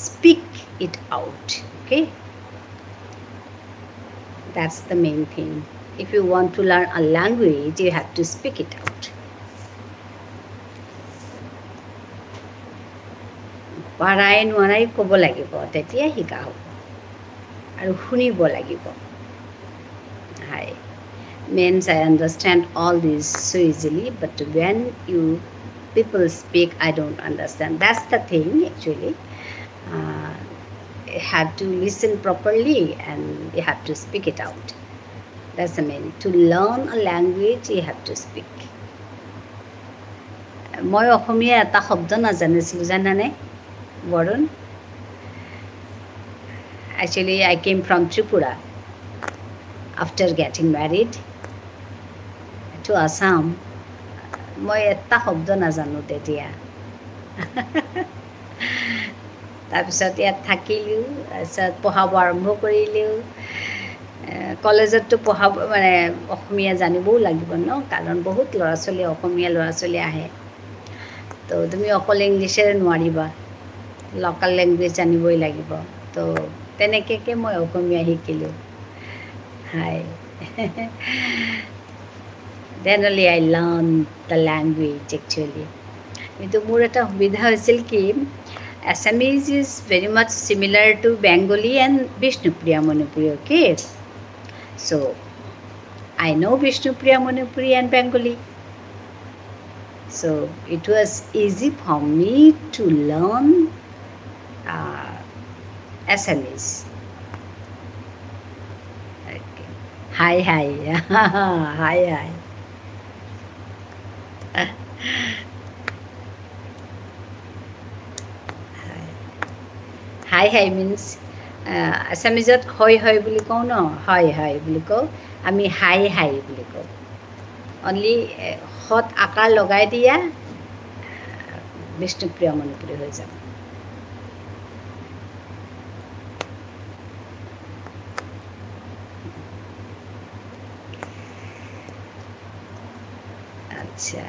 speak it out, okay? That's the main thing. If you want to learn a language, you have to speak it out. পাৰাই নোৱাৰাই ক'ব লাগিব, তেতিয়া শিকা হ'ব। আৰু শুনিব লাগিব। Hi. Means I understand all this so easily, but when you people speak, I don't understand. That's the thing, actually. Uh, you have to listen properly and you have to speak it out. That's the main. To learn a language, you have to speak. মই অসমীয়া এটা শব্দ নাজানিছিলোঁ, জানানে, Varun? Actually, I came from Tripura after getting married to Assam. মই এটা শব্দ নাজানো তেতিয়া। তাৰপিছত ইয়াত থাকিলোঁ, তাৰপিছত পঢ়াব আৰম্ভ কৰিলোঁ। এ, কলেজততো পঢ়াব, মানে, অসমীয়া জানিবও লাগিব ন, কাৰণ বহুত ল'ৰা ছোৱালী, অসমীয়া ল'ৰা ছোৱালী আহে। তো তুমি অকল ইংলিছেৰে নোৱাৰিবা, লোকেল লেংগুৱেজ জানিবই লাগিব। তো তেনেকেকে মই অসমীয়া শিকিলোঁ। High. Then only I learned the language actually. কিন্তু মোৰ এটা সুবিধা হৈছিল কি, Assamese is very much similar to Bengali and Bishnupriya Manipuri, okay? So, I know Bishnupriya Manipuri and Bengali. So, it was easy for me to learn uh, Assamese. Okay. Hi, hi. Hi, hi. High high means, আছামিজত হয় হয় বুলি কওঁ ন, হয় হয় বুলি কওঁ, আমি high high বুলি কওঁ। অনলি হত আকাৰ লগাই দিয়া, বিষ্ণুপ্ৰিয়া মণিপুৰী হৈ যাব। আচ্ছা।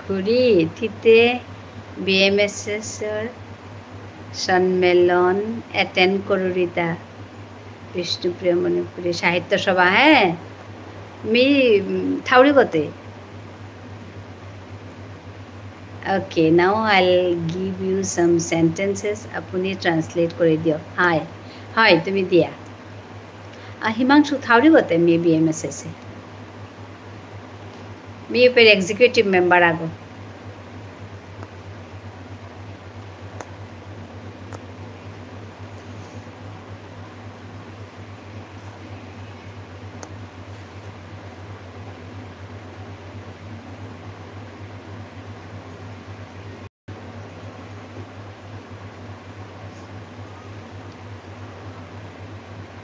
খুড়ী, তিতে বি এম এছ এছৰ সন্মিলন এটেণ্ড কৰিলিতা। বিষ্ণুপ্ৰিয়া মণিপুৰী সাহিত্য সভা, হে? মি, উম, থাউৰিগতে। Okay, now I'll give you some sentences. আপুনি ট্ৰান্সলেট কৰি দিয়ক। হাই। হয়, তুমি দিয়া। আ, হিমাংশু থাউৰিগতে মি বি এম এছ এছ এ। মি উপেই এক্সিকিউটিভ মেম্বাৰ আগো।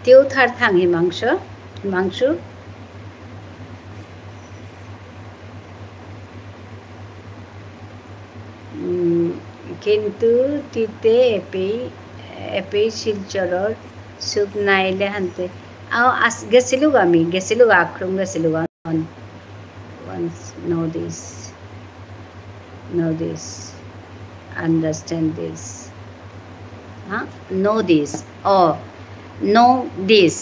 তেও থার থাং হিমাংশু, হিমাংশু। উম, কিন্তু তিতে এপেই, এপেই শিলচরর সুখ নাইলে হানতে। আও, আস-, গেছিলুগা আমি, গেছিলুগা, আক্রম গেছিলুগা। Once, know this, know this, understand this. Ha? Know this. O, know this.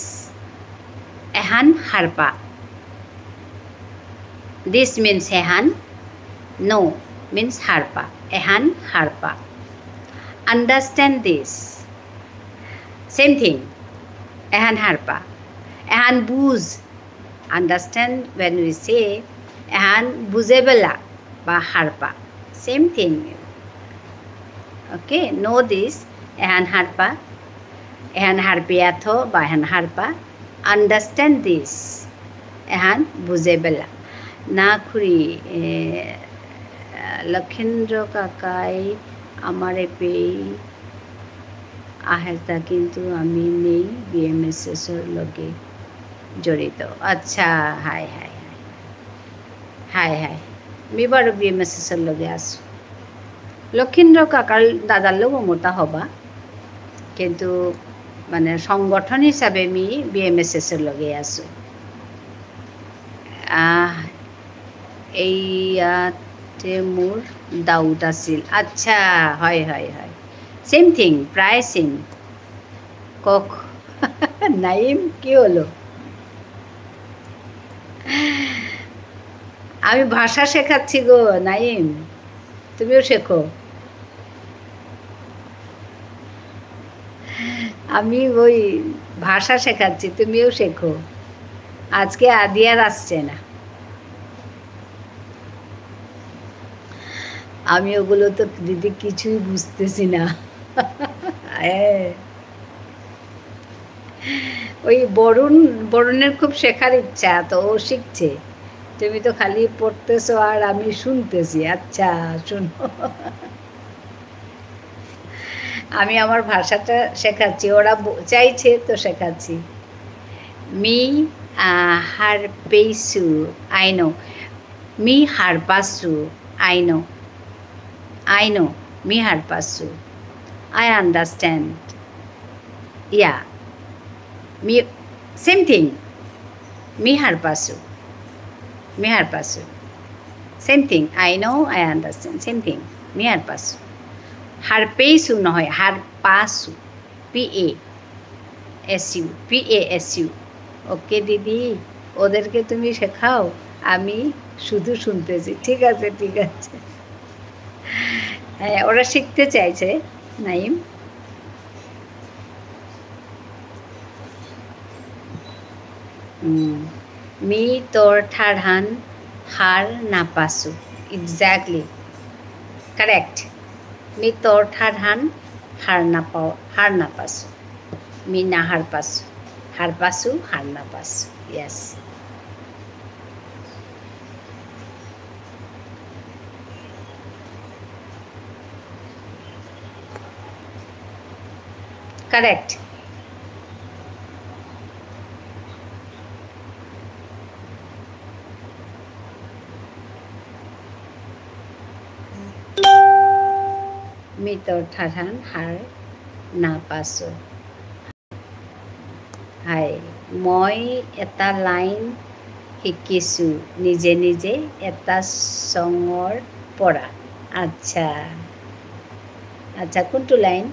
Ehan Harpa. This means Ehan. Know means Harpa. Ehan Harpa. Understand this. Same thing. এহান হারপা। এহান বুজ। Understand when we say এহান বুজেবেলা বা Harpa. Same thing. Okay, know this, এহান হারপা, এহান হারপিয়াথ বা এহান Harpa. Understand this, এহান বুজেবেলা। না খুড়ী, এ, লক্ষীন্দ্র কাকাই আমার এপেই আহেরতা, কিন্তু আমি নেই বি এম এস এসর লগে জড়িত। আচ্ছা, হাই, হাই, হাই। হাই, হাই। মি বারো বি এম এস এসর লগে আসু। লক্ষীন্দ্র কাকার দাদার লগে মোটা হবা, কিন্তু মানে সংগঠন হিসাবে মি বি এম এস এসর লগে আসু। আহ, এইয়াতে মোর ডাউট আছিল। আচ্ছা, হয়, হয়, হয়। Same thing, প্রায় সেম। কক। নাইম, কি হলো? আমি ভাষা শেখাচ্ছি গো, নাইম। তুমিও শেখো। আমি ওই ভাষা শেখাচ্ছি, তুমিও শেখো। আজকে আদিয়ার আসছে না। আমি ওগুলো তো দিদি কিছুই বুঝতেছি না। হ্যাঁ। ওই বরুণ, বরুণের খুব শেখার ইচ্ছা, তো ও শিখছে। তুমি তো খালি পড়তেছো আর আমি শুনতেছি। আচ্ছা, শুনো। আমি আমার ভাষাটা শেখাচ্ছি, ওরা ব-, চাইছে তো শেখাচ্ছি। মি, আহ, হারপেইসু, I know. মি হারপাসু, I know. I know, me হারপাসু। I understand. Yeah. Me, same thing. Me হারপাসু। মি হারপাসু। Same thing. I know, I understand. Same thing. Me হারপাসু। হারপেইসু নহয়, হারপাসু। P A S U, P A S U. ওকে দিদি, ওদেরকে তুমি শেখাও, আমি শুধু শুনতেছি। ঠিক আছে, ঠিক আছে। হ্যাঁ, ওরা শিখতে চাইছে, নাইম। হুম। মি তোর ঠারহান হার না পাসু। Exactly. Correct. মি তোর ঠারহান হার না পাও, হার না পাসু। মি না হার পাসু। হার পাসু, হার না পাসু। Yes. Correct. মি তোর ঠারহান হার না পাসু। হাই, মই এটা লাইন শিকিছো নিজে নিজে এটা চঙৰ পৰা। আচ্ছা। আচ্ছা, কোনটো লাইন?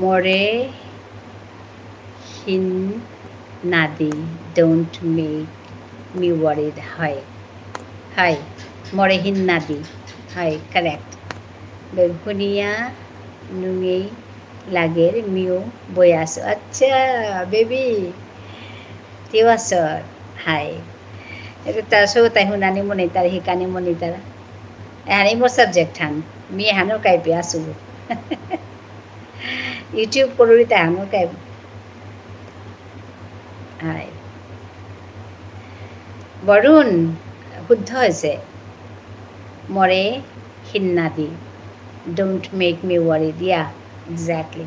মোরে হিন Nadi, don't make me worried. হয়, হয়, মোরে হিন নাদি। হয়, correct. বেহুনিয়া নুঙেই লাগের মিউ বয়াসু। আচ্ছা, বেবি, তিওয়াসর। হাই। এতা তা সৌতাই হুনানি মনিতারা, হিকানি মনিতারা। এহানি মোর subject হান। মি এহানর কাইপে আসু। YouTube করুরি তা এহানর কাইপে। হাই। বরুণ, শুদ্ধ হৈছে। মোরে হিন Nadi. Don't make me worried. Yeah, exactly.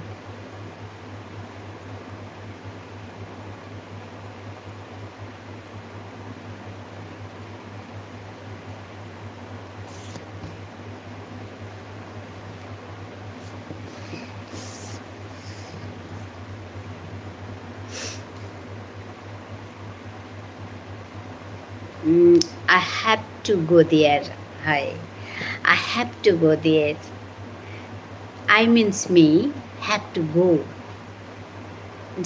Mm, I have to go there. হয়। I have to go there. I means me have to go.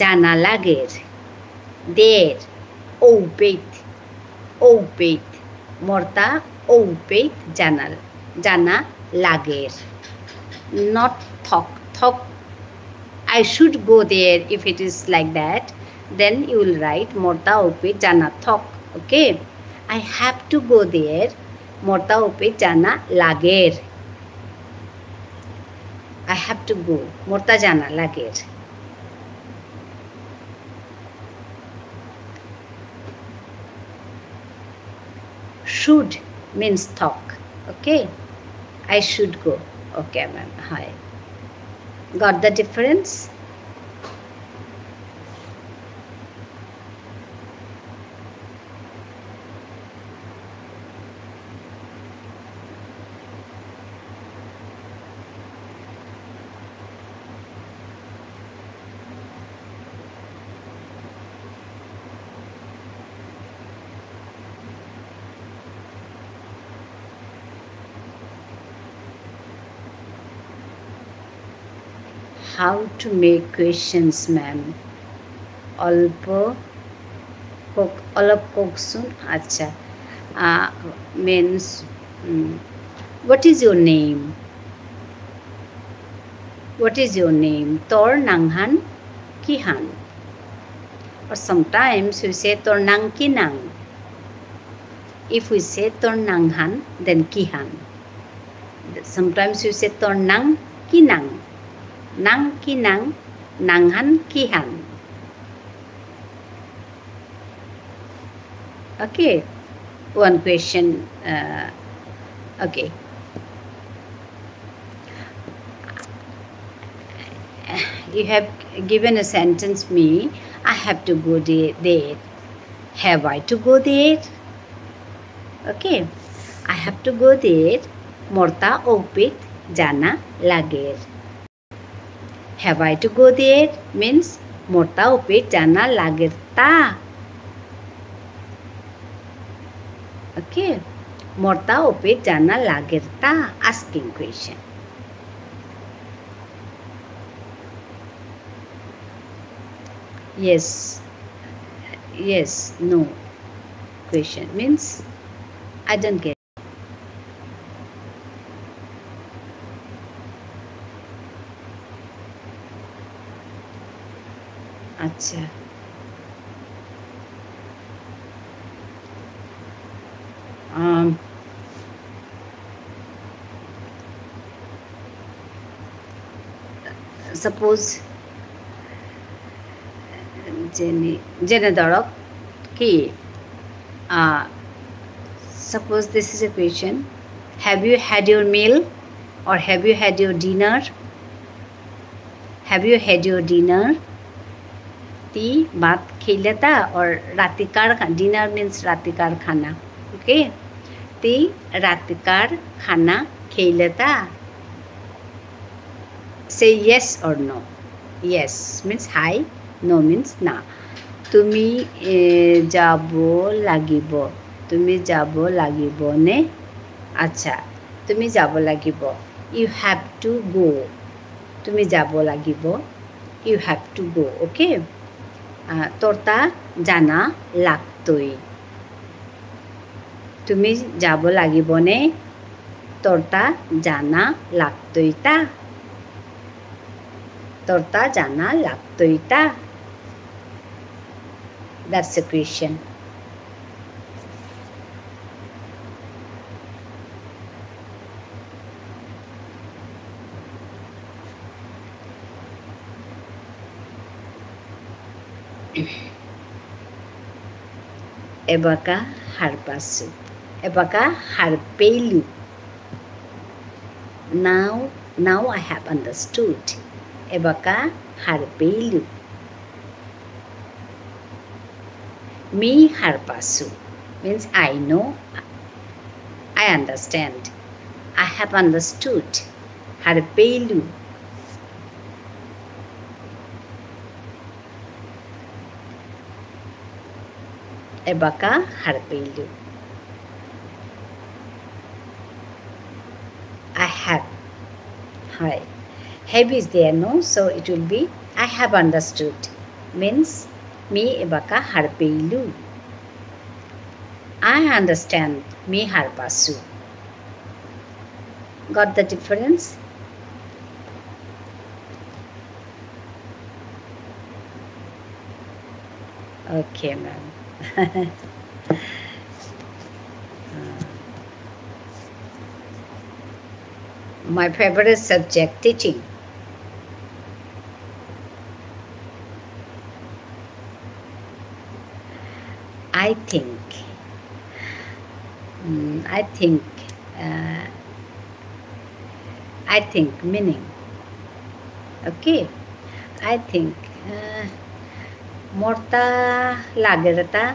যানা লাগের। There. ঔপেইত। ঔপেইত। মোরতা ঔপেইত যানা, যানা লাগের। Not থক। থক। I should go there if it is like that. Then you will write মোরতা ঔপেইত যানা থক। Okay? I have to go there. মোরতা ঔপেইত যানা লাগের। I have to go. মোরতা যানা লাগের। Should means থক। Okay? I should go. Okay, ma'am. হয়। Got the difference? How to make questions, ma'am? অল্প কক-, অলপ কওকচোন। আচ্ছা। আহ, means, উম, what is your name? What is your name? তোর নাঙহান কিহান? Or sometimes we say তোর নাঙ কি নাঙ? If we say তোর নাঙহান, then কিহান? Sometimes you say তোর নাঙ কি নাঙ? নাঙ কি নাঙ? নাঙহান কিহান? Okay, one question, uh, Okay. You have given a sentence me, I have to go there, there. Have I to go there? Okay. I have to go there. মোরতা অপিত যানা লাগের। Have I to go there? Means, মোরতা অপিত যানা লাগের তা। Okay. মোরতা অপিত যানা লাগের তা। Asking question. Yes. Yes, no. Question means, I don't get. আচ্ছা। Um, suppose, যেনে, যেনে ধরক কি, uh, suppose this is a question, have you had your meal or have you had your dinner? Have you had your dinner? তি ভাত খেইলে তা, or রাতিকার খা-, dinner means রাতিকার খানা। Okay? তি রাতিকার খানা খেইলে তা? Say yes or no. Yes means হাই, no means না। তুমি, এ, যাব লাগিব। তুমি যাব লাগিব নে? আচ্ছা, তুমি যাব লাগিব। You have to go. তুমি যাব লাগিব। You have to go, okay? আহ, তোরতা যানা লাগতই। তুমি যাব লাগিবনে? তোরতা যানা লাগতইতা? তোরতা যানা লাগতইতা? That's a question. এবাকা হারপাসু। এবাকা হারপেইলু। Now, now I have understood. এবাকা হারপেইলু। মি হারপাসু means I know, I understand. I have understood. হারপেইলু। এবাকা হারপেইলু। I have. হয়। Have is there, no? So it will be, I have understood. Means, me এবাকা হারপেইলু। I understand. মি হারপাসু। Got the difference? Okay, ma'am. My favorite subject, teaching. I think, mm, I think, uh, I think meaning. Okay, I think, uh, মোরতা লাগেরতা,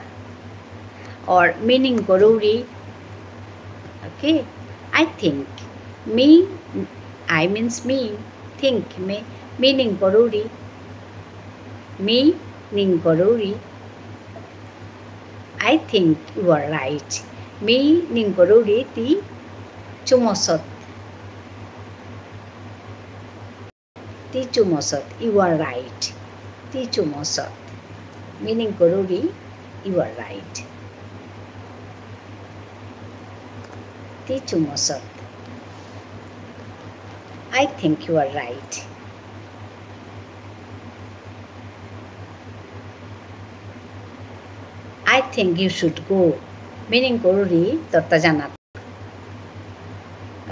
or meaning করুরি। Okay, I think, me, I means me, think, me, meaning করুরি, meaning করুরি। I think you are right. Meaning করুরি তি চুমসত। তি চুমসত, you are right. তি চুমসত। Meaning করুরি, you are right. তি চুমসত। I think you are right. I think you should go. Meaning করুরি, তোরতা যানা।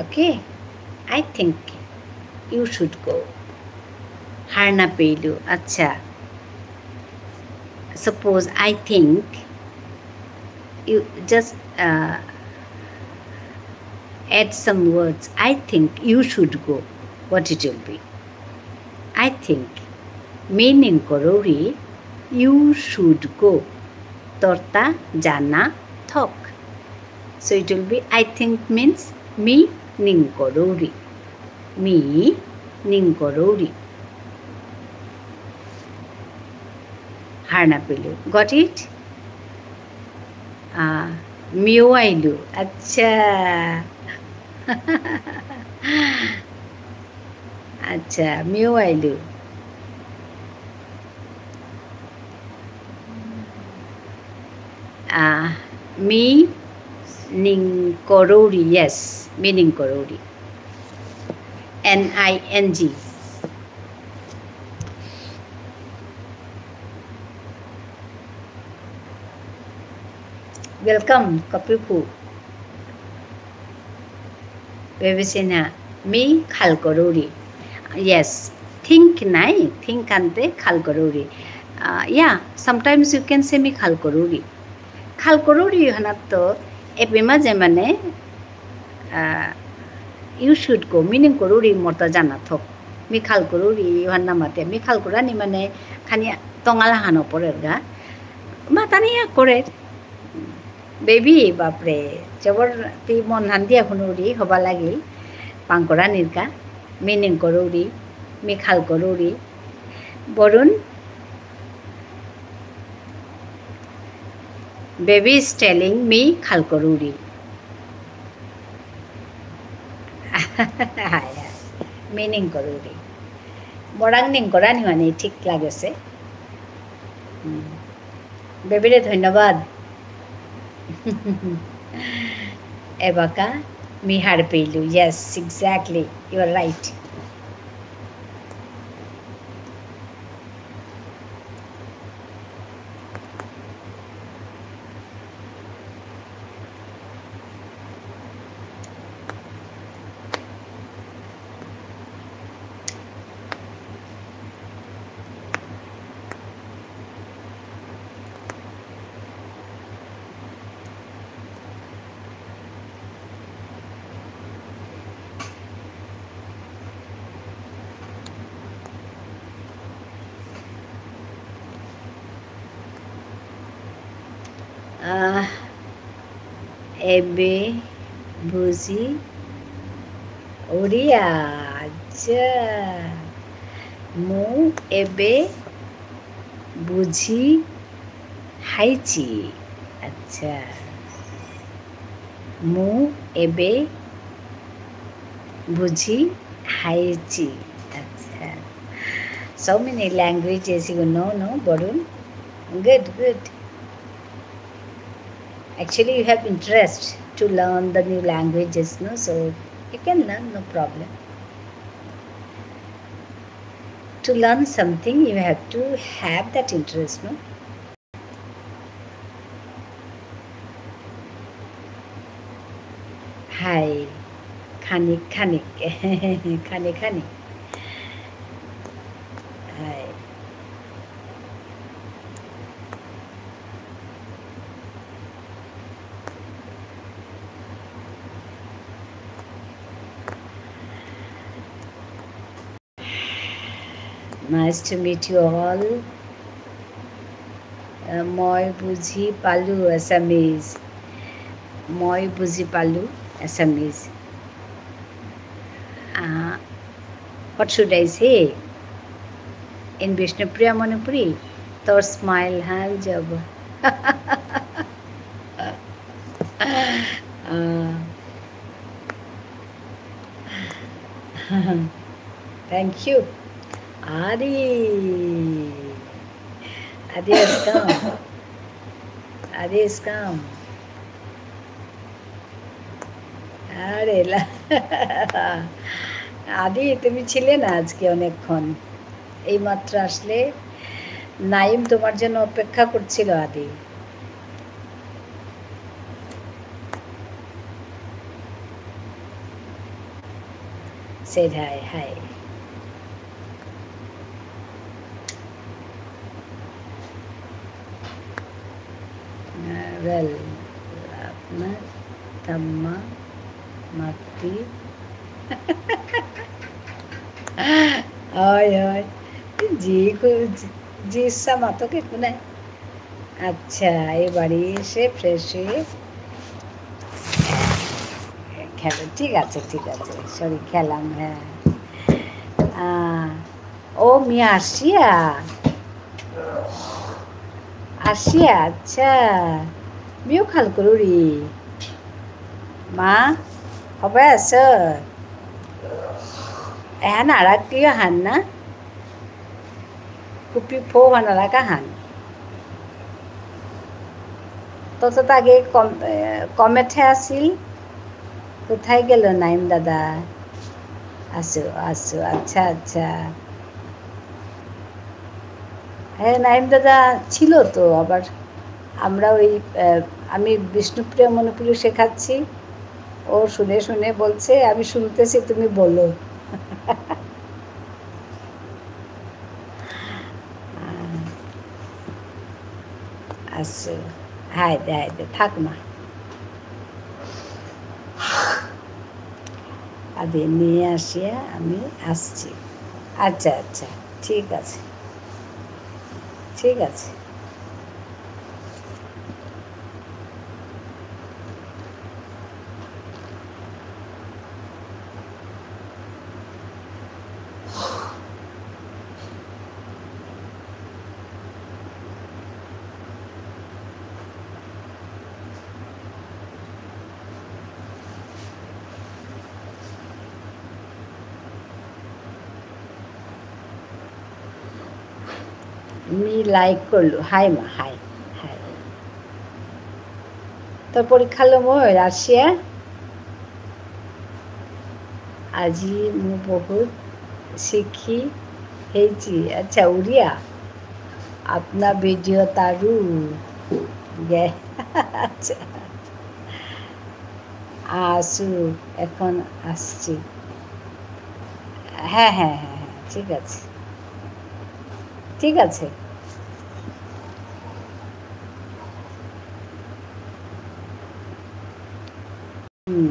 Okay, I think you should go. হার না পেইলু, আচ্ছা। Suppose I think you just, uh, Add some words. I think you should go. What it will be? I think. Me নিঙকরৌরি, you should go. তরতা যানা থক। So it will be, I think means me নিঙকরৌরি। মি নিঙকরৌরি। হারনা পেলু। Got it? আহ, মিও আইলু। আচ্ছা। আচ্ছা, মিও আইলু। আহ, মি নিঙকরৌরি, yes, মি নিঙকরৌরি। N I N G. Welcome, Kapipu. বেবিসিনা, মি খাল করুরি। Yes, think নাই, think আনতে খাল করুরি। Uh, yeah, sometimes you can say me খাল করুরি। খাল করুরি হানাত তো এপি মাঝে মানে, আহ, you should go, মি নিঙকরুরি মরতা যানা থক। মি খাল করুরি, ইহান না মাতে, মি খাল করানি মানে খানি তঙাল হানো পরের গা। মাতানি ইয়া করে। বেবি, বাপরে, জবর তি মন হান দিয়া হুনুরি, হবা লাগিল। পাংকরানির কা, মি নিঙকরুরি, মি খাল করুরি। Varun, baby is telling me খাল করুরি। হায় হায়, মি নিঙকরুরি। মরাং নিঙকরানি মানে ঠিক লাগেছে। হুম। বেবিরে ধন্যবাদ। এবাকা মি হারপেইলু। Yes, exactly. You are right. আহ, এবে বুঝি উড়িয়া, আচ্ছা। মু এবে বুঝি হাইচি। আচ্ছা। মু এবে বুঝি হাইচি। আচ্ছা। So many languages you know, no, Barun? Good, good. Actually, you have interest to learn the new languages, no? So you can learn, no problem. To learn something, you have to have that interest, no? হাই, খানিক খানিক, খানিক খানিক। হাই। Nice to meet you all. আহ, মই বুজি পালো Assamese। মই বুজি পালো Assamese। আহ, what should I say? In Bishnupriya Manipuri, তোর smile হান যাব। আহ, Thank you. আদি। আদি আসকাম। আদি আসকাম। আরে লা-, আদি, তুমি ছিলে না আজকে অনেকক্ষণ? এইমাত্র আসলে। নাইম তোমার জন্য অপেক্ষা করছিল, আদি। Said hi, hi. Uh, well, আপনার ঠাম্মা মাতি। হয়, হয়। জি কো-, জি ইচ্ছা মাতক, একো নাই। আচ্ছা, এবারে এসে fresh হয়ে খেলো। ঠিক আছে, ঠিক আছে। Sorry, খেলাম, হ্যাঁ। আহ, ও, মি আসিয়া। আসিয়া, আচ্ছা। মিও খাল করুরি। মা, হবে আছো? এহান আর কিয় হান না? কুপি ফো হান আর কাহান? তত তো আগে কম-, এ, কমেটে আসিল। কোথায় গেল নাইম দাদা? আসো, আসো, আচ্ছা, আচ্ছা। হ্যাঁ, নাইম দাদা ছিল তো, আবার আমরা ওই, আহ, আমি বিষ্ণুপ্রিয়া মণিপুরী শেখাচ্ছি, ও শুনে শুনে বলছে, "আমি শুনতেছি, তুমি বলো।" আসো, হায় দে, হায় দে, থাক মা। আদে নিয়ে আসিয়া আমি আসছি। আচ্ছা, আচ্ছা, ঠিক আছে, ঠিক আছে। মি like করলু। হাই মা, হাই, হাই। তোর পরীক্ষা লমো, রাশিয়া? আজি মু বহুত শিখি হেইছি। আচ্ছা, উড়িয়া। আপনা ভিডিও তারু। গে-, আচ্ছা। আসু, এখন আসছি। হ্যাঁ, হ্যাঁ, হ্যাঁ, হ্যাঁ, ঠিক আছে। ঠিক আছে। হুম।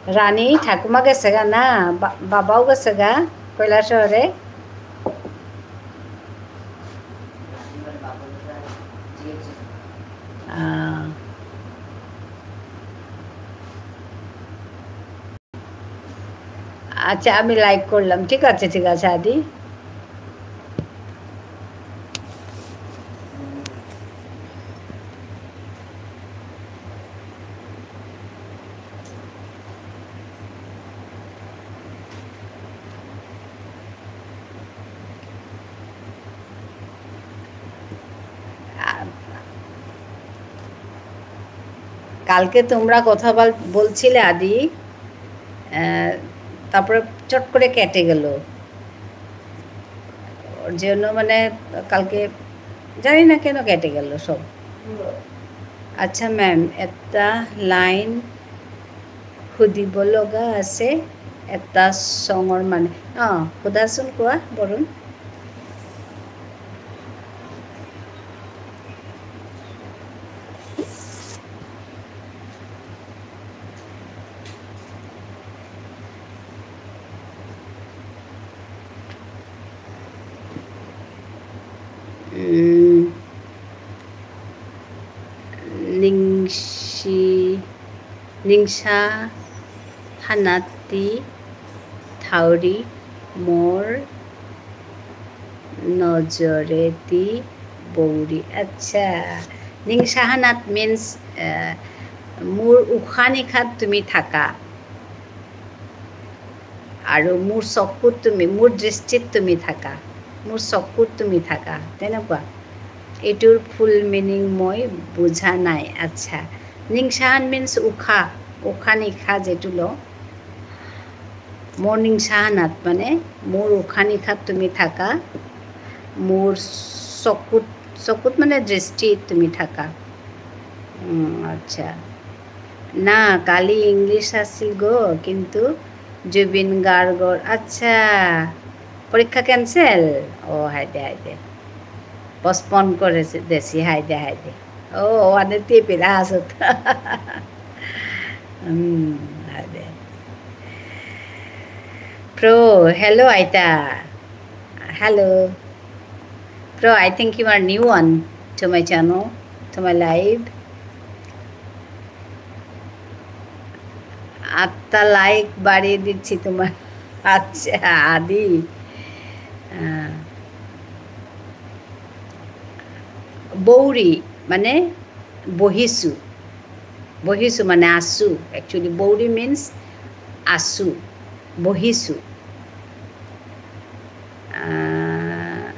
রানী ঠাকুমা গেছেগা না? বা-, বাবাও গেছেগা কৈলাসহরে? আহ। আচ্ছা, আমি like করলাম। ঠিক আছে, ঠিক আছে, আদি। কালকে তোমরা কথা বল-, বলছিলে আদি, আহ, তারপরে চট করে কেটে গেল। ওর জন্য মানে কালকে জানি না কেন কেটে গেল সব। আচ্ছা ম্যাম, একটা লাইন সুধিব লগা আছে, এটা চঙৰ মানে। অ, সোধাচোন, কোৱা, বৰুণ। উম, নিংশি-, নিংশা হানাতি থাউরি মোর নজরেতি বৌরি। আচ্ছা, নিংশাহানাত means, আহ, মোৰ উশাহ নিশাত তুমি থাকা। আৰু মোৰ চকুত তুমি, মোৰ দৃষ্টিত তুমি থাকা। মোৰ চকুত তুমি থাকা। তেনেকুৱা। এইটোৰ full meaning মই বুজা নাই। আচ্ছা। নিংশাহান means উশাহ, উশাহ নিশাহ যিটো লওঁ। মোৰ নিংশাহানাত মানে মোৰ উশাহ নিশাত তুমি থাকা, মোৰ চকুত, চকুত মানে দৃষ্টিত তুমি থাকা। উম, আচ্ছা। না, কালি English আছিল গ, কিন্তু জুবিন গাৰ্গৰ, আচ্ছা, পৰীক্ষা cancel? অ, হাই দে, হাই দে। Postpone করে দেসি, হায় দে, হায় দে। ও, অনেক টিপিলা আসত। হুম, হায় দে। Pro, hello, Aita. Hello. Pro, I think you are new one to my channel, to my live. আটটা like বাড়িয়ে দিচ্ছি তোমার। আচ্ছা, আদি। আহ, বৌরি মানে বহিসু। বহিসু মানে আসু। Actually, বৌরি means আসু। বহিসু। আহ,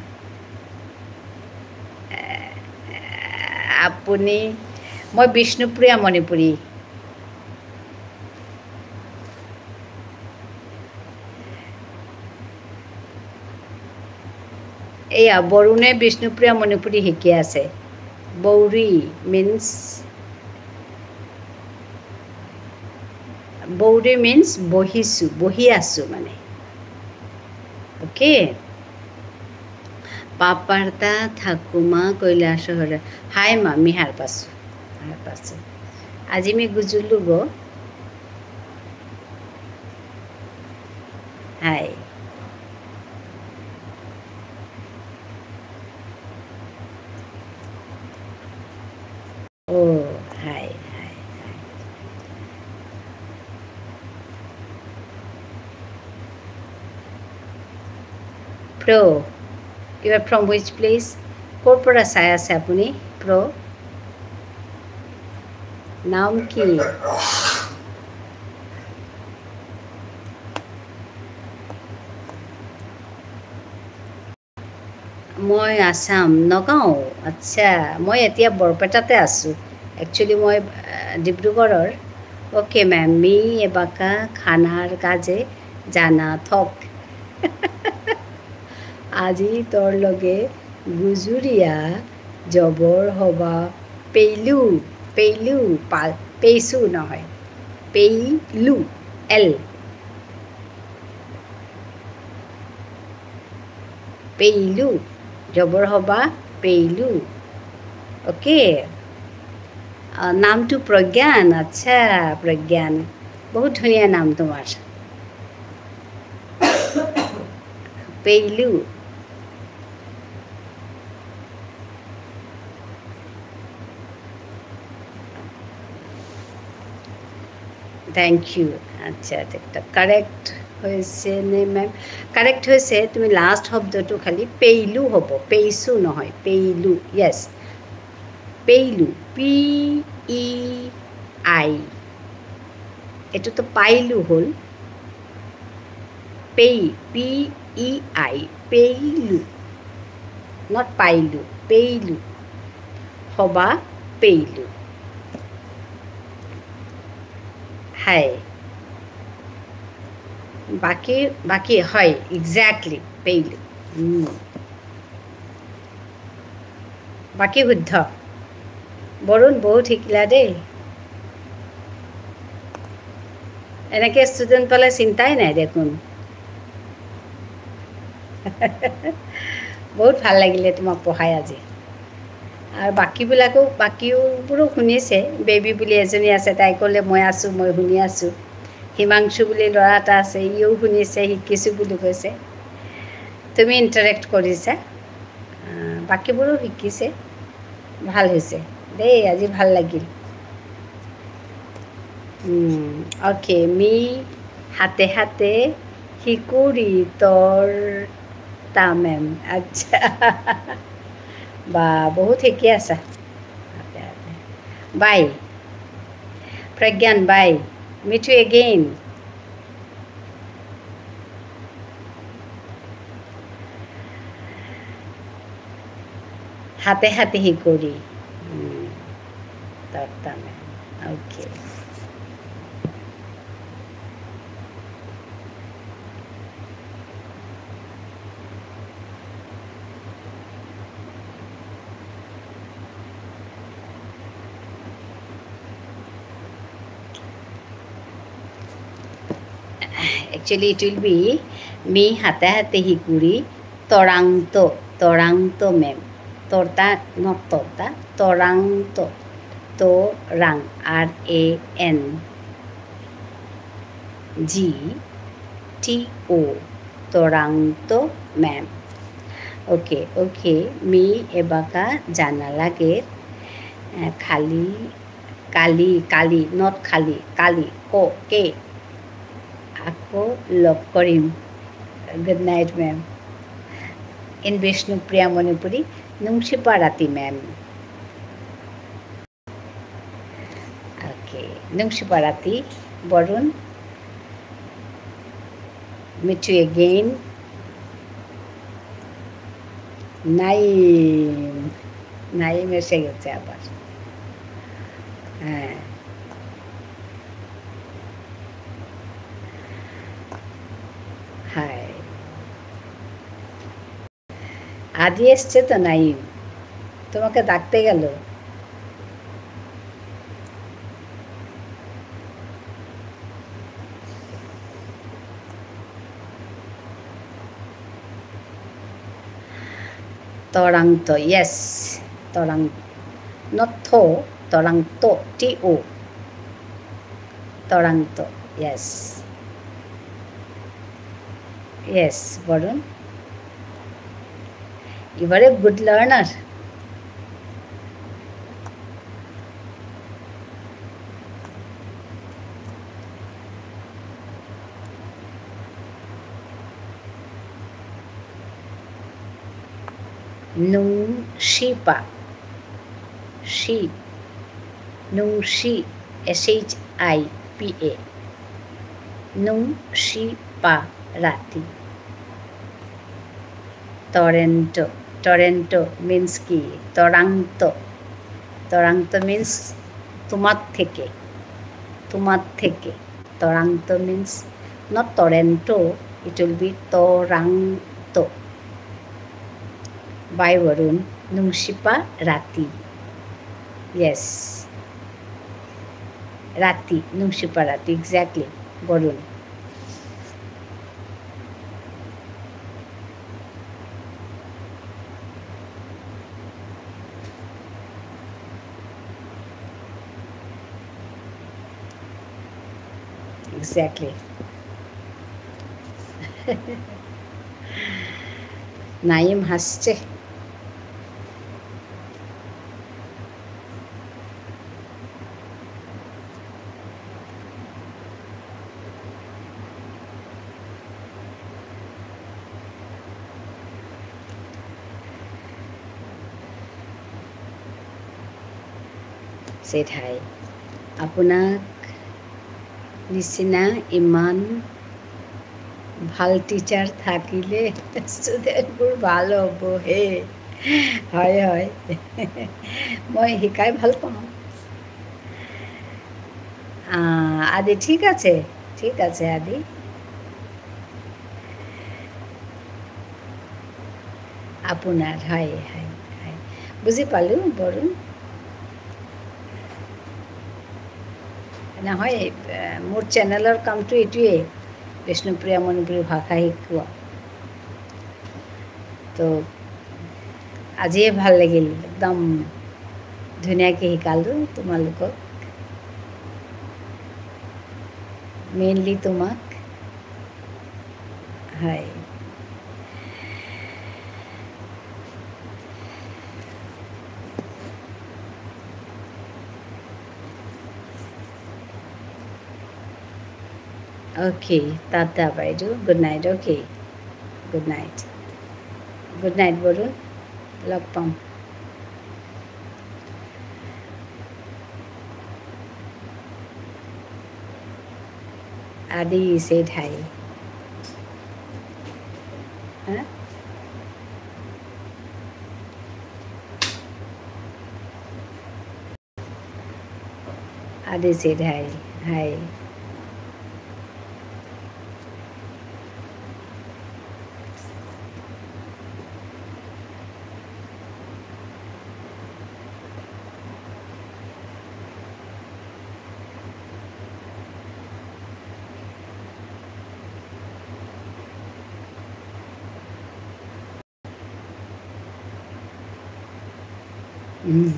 আপুনি, মই বিষ্ণুপ্ৰিয়া মণিপুৰী। এয়া, বৰুণে বিষ্ণুপ্ৰিয়া মণিপুৰী শিকি আছে। বৌৰি means, বৌৰি means বহিছো, বহি আছো মানে। Okay? পাপাৰ্তা ঠাকুমা কৈলাসহৰ। হাই মা, মি হাৰ পাছো। হাৰ পাছো। আজি মি গুজুলু গো। High. Oh, hi, hi, hi. Pro, you are from which place? ক'ৰ পৰা চাই আছে আপুনি, Pro? নাম কি? মই আছাম, নগাঁও। আচ্ছা, মই এতিয়া বৰপেটাতে আছো। Actually, মই, আহ, ডিব্ৰুগড়ৰ। Okay, ma'am, মি এবাকা খানাৰ কাজে জানা থক। আজি তোৰ লগে গুজুৰিয়া জবৰ হবা পেইলু, পেইলু, পা-, পেইচু নহয়, পেইলু, L। পেইলু, জবৰ হবা, পেইলু। Okay। আহ, নামটো প্ৰজ্ঞান। আচ্ছা, প্ৰজ্ঞান। বহুত ধুনীয়া নাম তোমাৰ। পেইলু। Thank you। আচ্ছা, আচ্ছা, একটা correct হৈছে নে, ma'am? Correct হৈছে, তুমি last শব্দটো খালি পেইলু হ'ব, পেইচু নহয়, পেইলু। Yes, পেইলু, P E I। এইটোতো পাইলু হ'ল। পেই, P E I, পেইলু। Not পাইলু, পেইলু। হবা পেইলু। হাই। বাকী, বাকী, হয়, exactly, পেইলু। উম। বাকী শুদ্ধ। বৰুণ, বহুত শিকিলা দেই। এনেকে student পালে চিন্তাই নাই দেখোন। বহুত ভাল লাগিলে তোমাক পঢ়াই আজি। আৰু বাকীবিলাকো, বাকীবোৰো শুনিছে। বেবী বুলি এজনী আছে, তাই ক'লে, "মই আছোঁ, মই শুনি আছোঁ।" হিমাংশু বুলি ল'ৰা এটা আছে, ইও শুনিছে, "শিকিছোঁ" বুলি কৈছে। তুমি interact কৰিছা। আহ, বাকীবোৰো শিকিছে। ভাল হৈছে দেই, আজি ভাল লাগিল। উম, okay, মি হাতে হাতে শিকুৰি তোৰ তামেম। আচ্ছা। বা, বহুত শিকি আছা। হাতে হাতে। Bye। Pragyan, bye। Meet you again। হাতে হাতে শিকুৰি। উম, তোৰ তামেম। Okay। Actually, it will be me হাতে হাতে শিকুৰি তৰাংত, তৰাংত মেম। তরতা, not তরতা, তরাংত, তরাং, R A N G T O, তরাংত ma'am। Okay, okay, মি এবাকা যানা লাগে, আহ, খালি কালি, কালি, not খালি, কালি, ক, কে। আকৌ লগ কৰিম। Good night, ma'am। In Bishnupriya Manipuri, নুংশিপা রাতি, ma'am। Okay, নুংশিপা রাতি, Varun. Meet you again। Naim, নাইম এসে গেছে আবার। হ্যাঁ। হাই। আদি এসছে তো নাইম। তোমাকে ডাকতে গেল। তরাংত, yes। তরাং, not থ, তরাংত, T O। তরাংত, yes। Yes, Barun. You are a good learner. নুংশিপা। শি। নুংশি। S H I P A। নুংশিপা রাতি। তরেন্ট। তরেন্ট means কি? তরাংত। তরাংত means তোমার থেকে। তোমার থেকে। তরাংত means not তরেন্ট, it will be তরাংত। Bye বরুণ। নুংশিপা রাতি। Yes। রাতি, নুংশিপা রাতি, exactly, বরুণ। Exactly. নাইম হাসছে। Said hi. আপোনাক নিচিনা ইমান ভাল টিচাৰ থাকিলে ষ্টুডেণ্টবোৰ ভাল হ'ব হে। হয়, হয়। মই শিকাই ভাল পাওঁ। আহ, আদি, ঠিক আছে, ঠিক আছে, আদি। আপোনাৰ, হয়, হয়, হয়। বুজি পালোঁ, বৰুণ। নহয়, এ, মোৰ চেনেলৰ কামটো এইটোৱেই, বিষ্ণুপ্ৰিয়া মণিপুৰী ভাষা শিকোৱা। তো, আজিয়ে ভাল লাগিল, একদম ধুনীয়াকৈ শিকালোঁ তোমালোকক, mainly তোমাক। হয়। Okay, টাটা বাইদেউ, good night, okay, good night, good night Barun, লগ পাম। আদি said hi. হা? আদি said hi. Hi. হুম।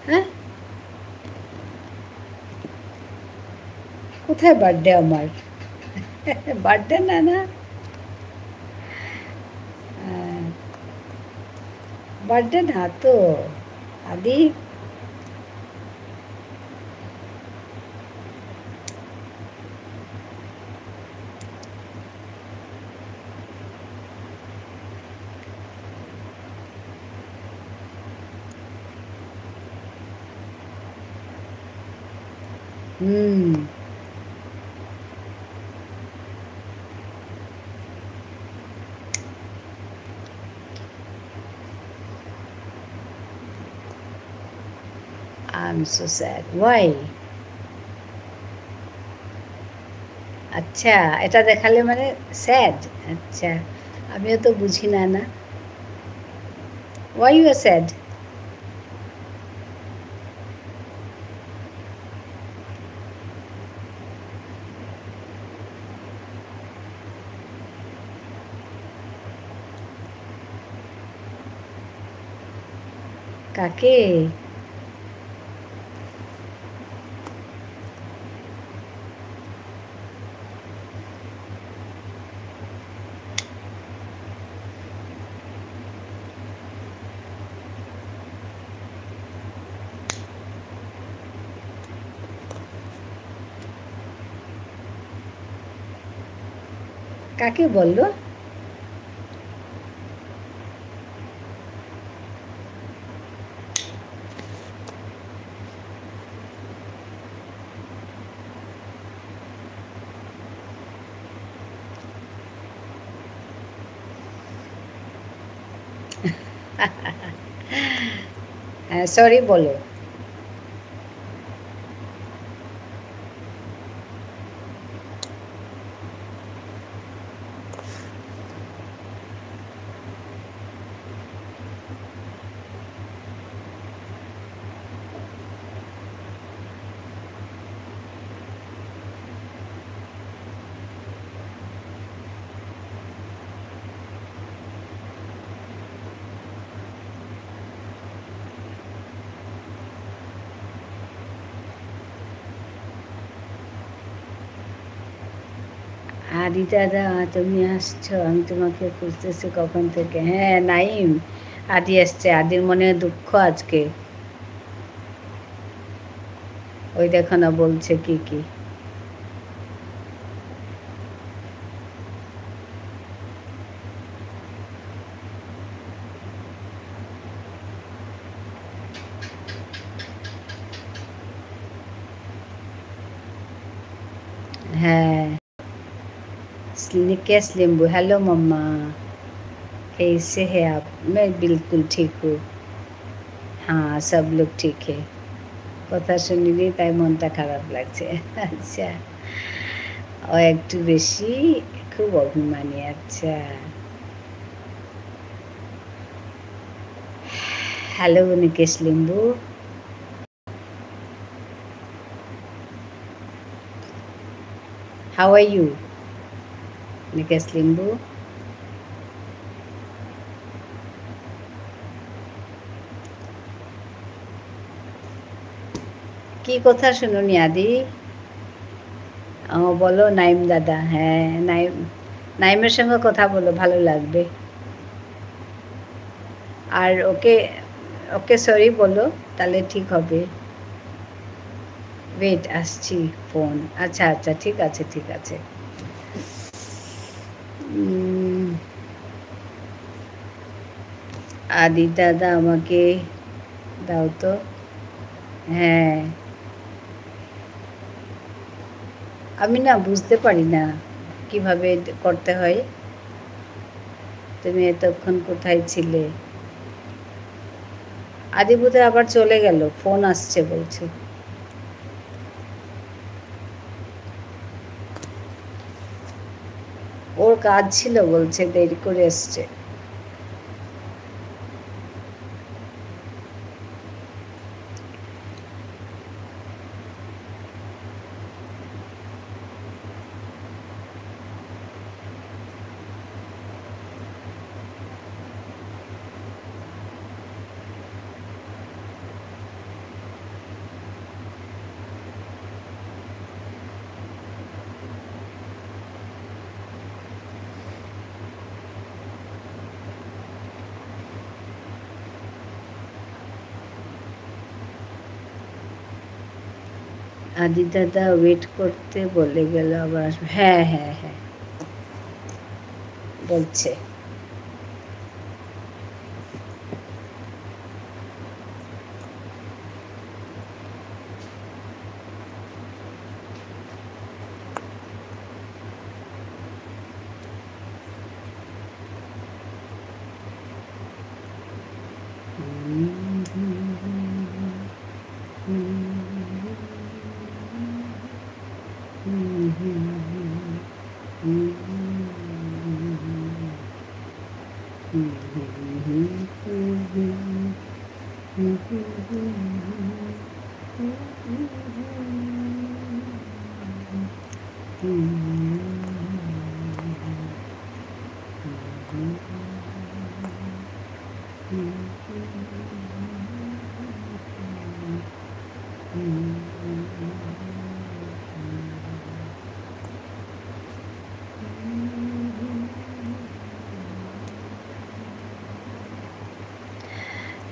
হ্যাঁ? কোথায় birthday আমার? Birthday না, না। আহ, birthday না তো, আদি। হুম। I'm so sad. Why? আচ্ছা, এটা দেখালে মানে sad? আচ্ছা, আমিও তো বুঝি না, না। Why you are sad? কাকে? কাকে বললো? হ্যাঁ, sorry বলো। আদি দাদা, তুমি আসছো, আমি তোমাকে খুঁজতেছি কখন থেকে। হ্যাঁ, নাইম, আদি আসছে, আদির মনে দুঃখ আজকে। ওই দেখো না, বলছে কি কি। হ্যাঁ। निकेश लिंबू, hello मम्मा, कैसे हैं आप? मैं बिल्कुल ठीक हूँ। हाँ, सब लोग ठीक है। কথা শুনিনি, তাই মনটা খারাপ লাগছে। আচ্ছা, ও একটু বেশি, খুব অভিমানী। আচ্ছা, hello নিকেশ লিম্বু। How are you? নিকেশ লিম্বু। কি কথা শুনুনি আদি? ও, বলো নাইম দাদা। হ্যাঁ, নাইম, নাইমের সঙ্গে কথা বলো, ভালো লাগবে। আর ওকে, ওকে sorry বলো, তাহলে ঠিক হবে। Wait, আসছি ফোন। আচ্ছা, আচ্ছা, ঠিক আছে, ঠিক আছে। উম, আদি দাদা, আমাকে দাও তো। হ্যাঁ। আমি না বুঝতে পারি না কিভাবে করতে হয়। তুমি এতক্ষণ কোথায় ছিলে? আদি বোধহয় আবার চলে গেল, ফোন আসছে বলছে। কাজ ছিল বলছে, দেরি করে এসছে। আদি দাদা wait করতে বলে গেল, আবার আসবে। হ্যাঁ, হ্যাঁ, হ্যাঁ, বলছে।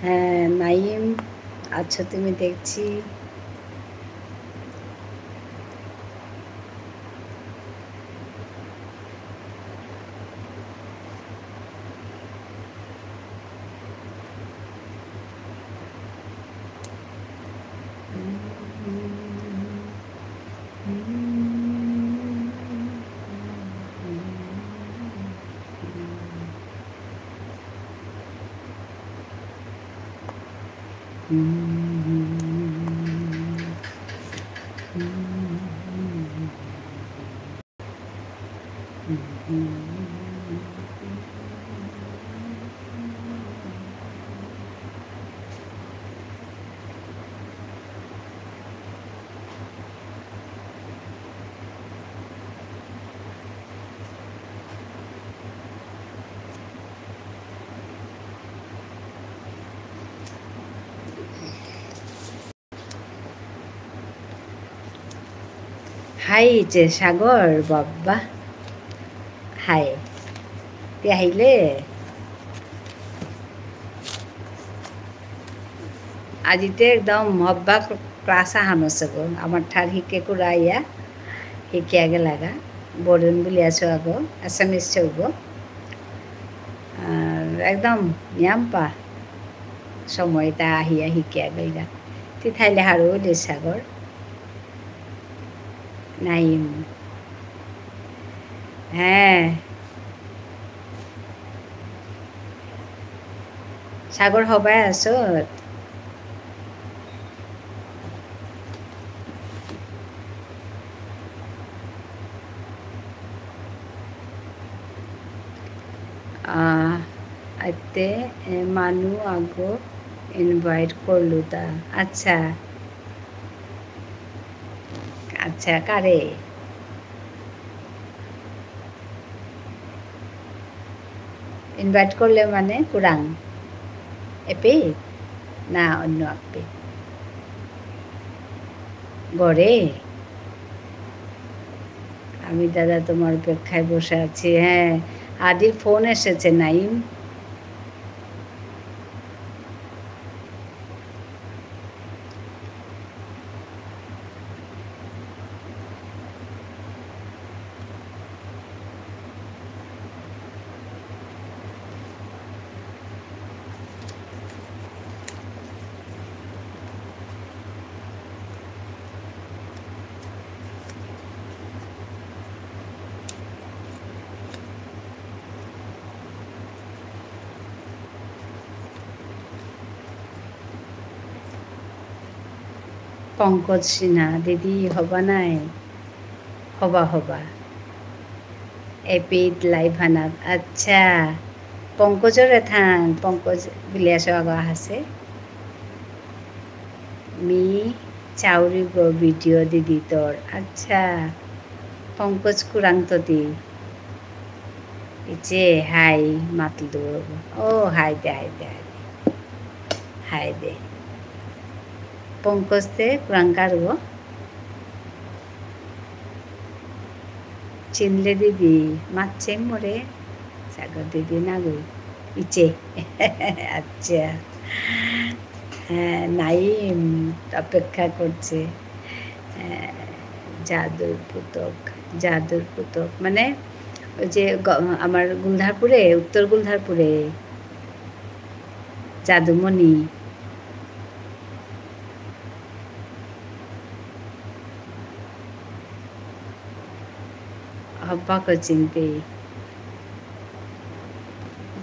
হ্যাঁ, নাইম, আছো তুমি দেখছি। হাই যে সাগর বাবা, হাই, তি আহিলে? আজিতে একদম হব্বা ক্লাস আহান আছে গো। আমার ঠার হিকে কুরাইয়া, হিকিয়া গেলাগা। বরুণ বুলি আছো আগো, আসামিস চৌগো। আর একদম নিয়াম্পা সময়টা আহিয়া হিকিয়া গেলগা। তি থাইলে হারৌ দে সাগর। নাইম। হ্যাঁ। সাগর হবাই আসত। আহ, আতে, এ, মানু আগো invite করলু তা। আচ্ছা। আচ্ছা, কারে? Invite করলে মানে কুরাং? এপে? না, অন্য আপে? ঘরে? আমি দাদা তোমার অপেক্ষায় বসে আছি। হ্যাঁ, আদির ফোন এসেছে, নাইম। পঙ্কজ সিনহা, দিদি হবা নাই? হবা, হবা। এপিত live হানাত। আচ্ছা। পঙ্কজর এথান, পঙ্কজ বিলিয়াসো আগো আহাসে। মি চাউরিগো video দিদি তোর। আচ্ছা। পঙ্কজ কুরাং ততি। ইচে, হাই, মাতলু। ও, হাই দে, হাই দে, হাই দে। হাই দে। পঙ্কজ দে, কুরাংকার গো। চিনলে দিদি, মাতছে মোরে। সাগর দিদি না গো। ইচে। আচ্ছা। হ্যাঁ, নাইম অপেক্ষা করছে। হ্যাঁ, জাদুর পুতক, জাদুর পুতক। মানে, ওই যে গ-, আমার গুলধারপুরে, উত্তর গুলধারপুরে জাদুমণি। হব্বা কো চিনতে।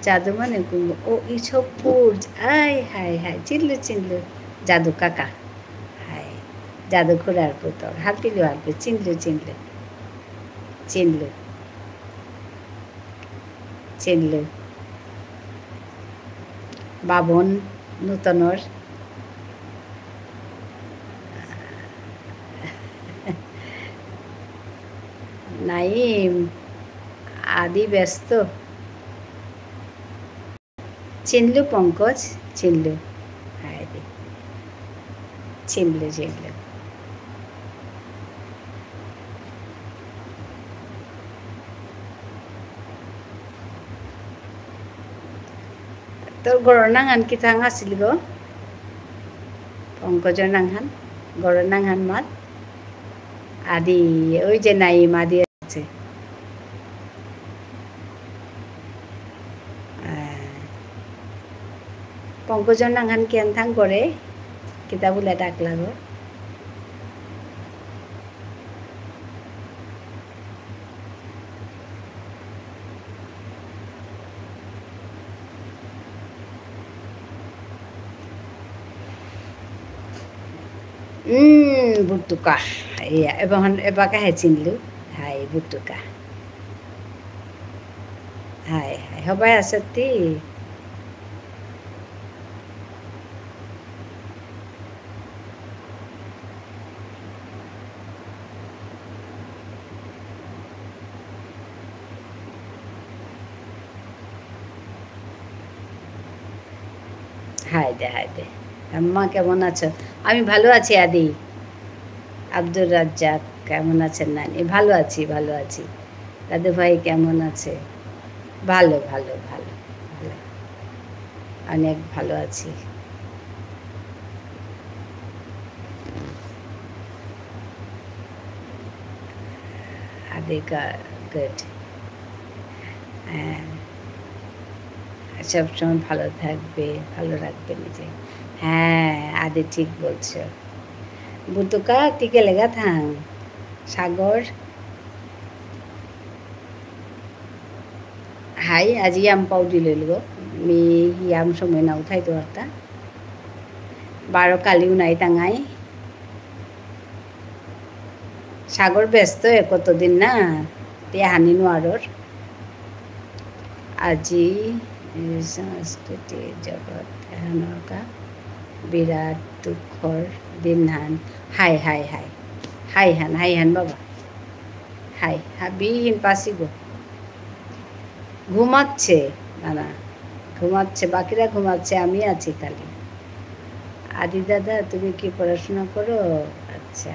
জাদু মানে কুম্ভ। ও, ইসবপুর। আয়, হায়, হায়। চিনলু, চিনলু। জাদু কাকা। হায়। জাদু খুড়ার পুতক। হাবিলু, হাবি। চিনলু, চিনলু। চিনলু। চিনলু। বাবন নূতনর। নাইম, আদি ব্যস্ত। চিনলু পঙ্কজ, চিনলু। হায় রে। চিনলু, চিনলু। তোর ঘরর নাঙহান কিতাং আছিল গো? পঙ্কজর নাঙহান? ঘরর নাঙহান মাত? আদি, ওই যে নাইম আদি আছে। আহ, পঙ্কজর নাঙহান কিহান থাং করে? কিতা বুলে ডাক লাগো? উম, বুটুকা। ইয়া, এবাহান, এবাকা হে চিনলু। হাই, বুটুকা। হাই, হাই। হবাই আসতি? হাই দে, হাই দে। আম্মা কেমন আছো? আমি ভালো আছি, আদি। আব্দুর রাজ্জাক, কেমন আছেন নানি? ভালো আছি, ভালো আছি। দাদু ভাই কেমন আছে? ভালো, ভালো, ভালো, ভালো। অনেক ভালো আছি। আদিকা, good। হ্যাঁ, সবসময় ভালো থাকবে, ভালো রাখবে নিজে। হ্যাঁ, আদি ঠিক বলছো। বুতুকা, তি গেলেগা থাং। সাগর। হাই, আজি ইয়াম পাউরি লইল গো। মি ইয়াম সময় না উঠাই তো আরতা। বারো কালিও নাই টাঙাই। সাগর ব্যস্ত এ কতদিন না, তে হানি নোয়ারর। আজি, এ, সংস্কৃতি জগত এহানর কা বিরাট দুঃখর দিন হান। হাই, হাই, হাই। হাই হান, হাই হান বাবা। হাই, হাবিহীন পাসি গো। ঘুমাচ্ছে, না, না, ঘুমাচ্ছে, বাকিরা ঘুমাচ্ছে, আমি আছি খালি। আদি দাদা, তুমি কি পড়াশোনা করো? আচ্ছা।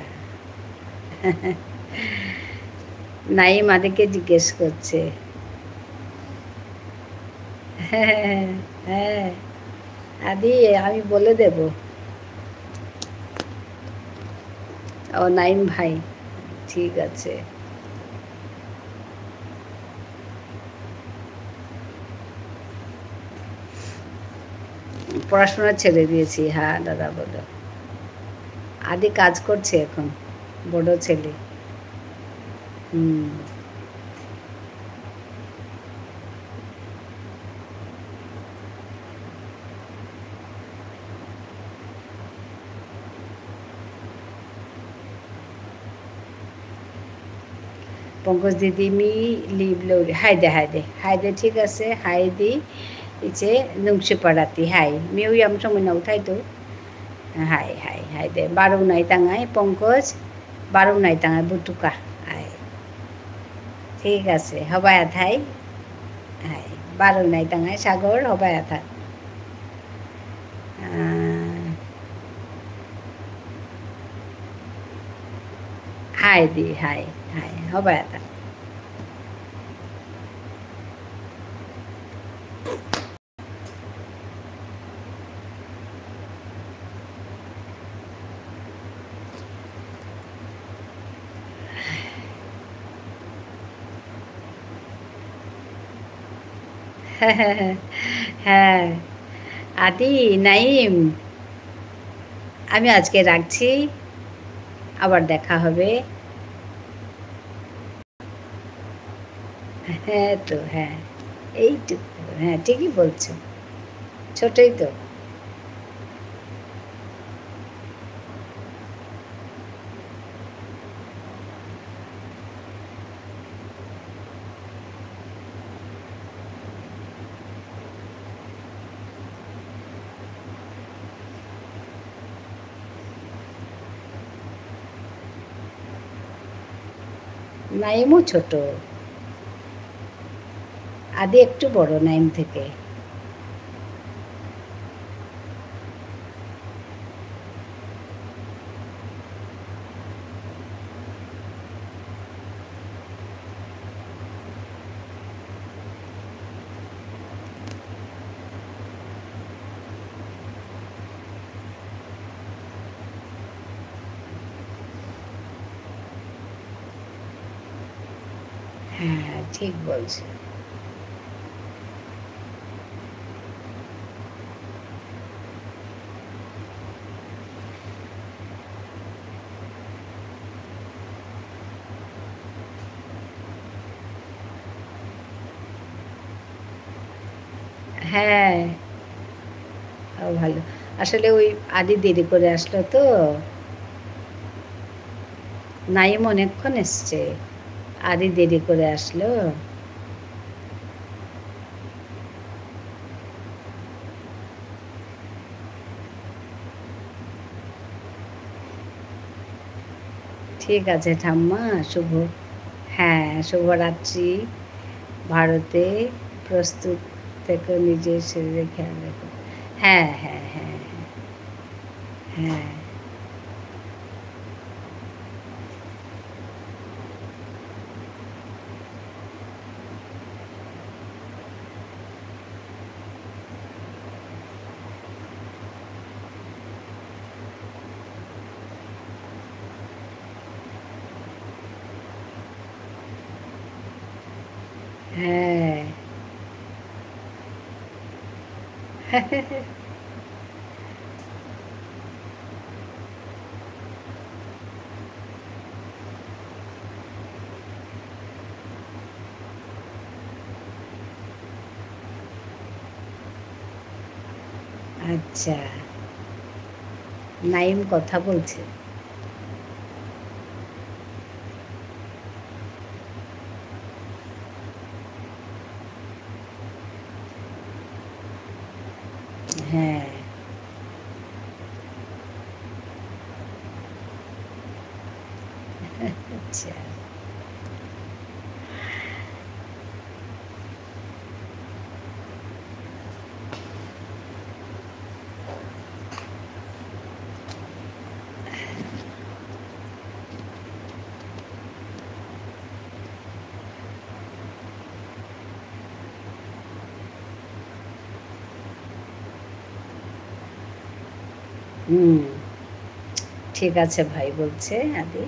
নাইম আদিকে জিজ্ঞেস করছে। হ্যাঁ, হ্যাঁ, আদি, আমি বলে দেব। ও, নাইম ভাই, ঠিক আছে। পড়াশোনা ছেড়ে দিয়েছি, হ্যাঁ, দাদা বলো। আদি কাজ করছে এখন, বড় ছেলে। হুম। পঙ্কজ দিদি, মি লিভ লৌরি। হাই দে, হাই দে, হাই দে, ঠিক আছে, হাই দি, ইচে নুংশিপাড়াতি, হাই। মিউ ইয়াম সময় না উঠাই তো। হাই, হাই, হাই দে। বারো নাই তাঙাই, পঙ্কজ, বারো নাই তাঙাই, বুতুকা। হাই। ঠিক আছে, হবায়া থাই। হাই। বারো নাই তাঙাই, সাগর, হবায়া থাক। আহ, হাই দি, হাই, হাই, হবায়া থাক। হ্যাঁ, আদি, নাইম, আমি আজকে রাখছি, আবার দেখা হবে। হ্যাঁ তো, হ্যাঁ, এইটুকু, হ্যাঁ, ঠিকই বলছো, ছোটই তো। নাইমও ছোট, আদি একটু বড় নাইম থেকে। হ্যাঁ, ঠিক বলছো। হ্যাঁ, ও ভালো। আসলে ওই আদি দেরি করে আসলো তো। নাইম অনেকক্ষণ এসছে, আদি দেরি করে আসলো। ঠিক আছে ঠাম্মা, শুভ, হ্যাঁ, শুভরাত্রি। ভারতে প্রস্তুত থেকো, নিজের শরীরে খেয়াল রেখো। হ্যাঁ, হ্যাঁ, হ্যাঁ, হ্যাঁ। হ্যাঁ। হ্যাঁ। আচ্ছা, নাইম কথা বলছে। হ্যাঁ। আচ্ছা। হুম, ঠিক আছে ভাই, বলছে আদি।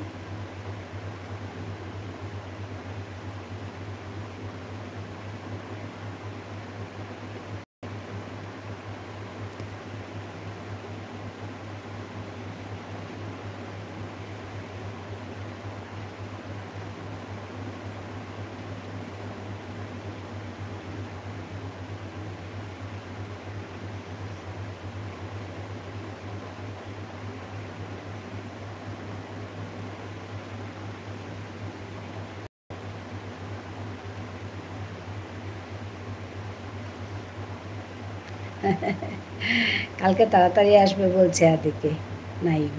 কালকে তাড়াতাড়ি আসবে বলছে আদিকে, নাইম।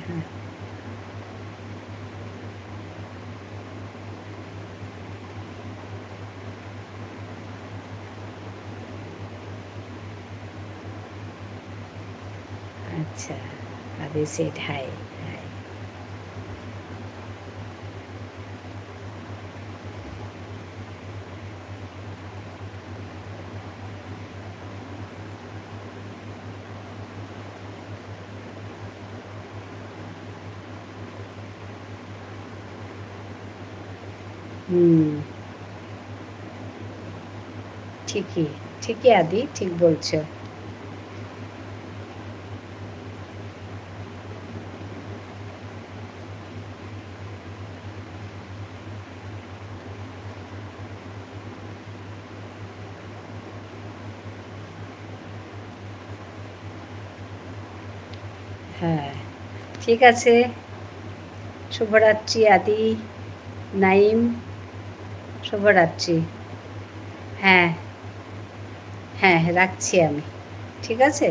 হ্যাঁ। আচ্ছা, আদি said hi, hi। হুম। ঠিকই, ঠিকই আদি, ঠিক বলছো। হ্যাঁ, ঠিক আছে। শুভরাত্রি আদি, নাইম, শুভরাত্রি। হ্যাঁ, হ্যাঁ, রাখছি আমি। ঠিক আছে?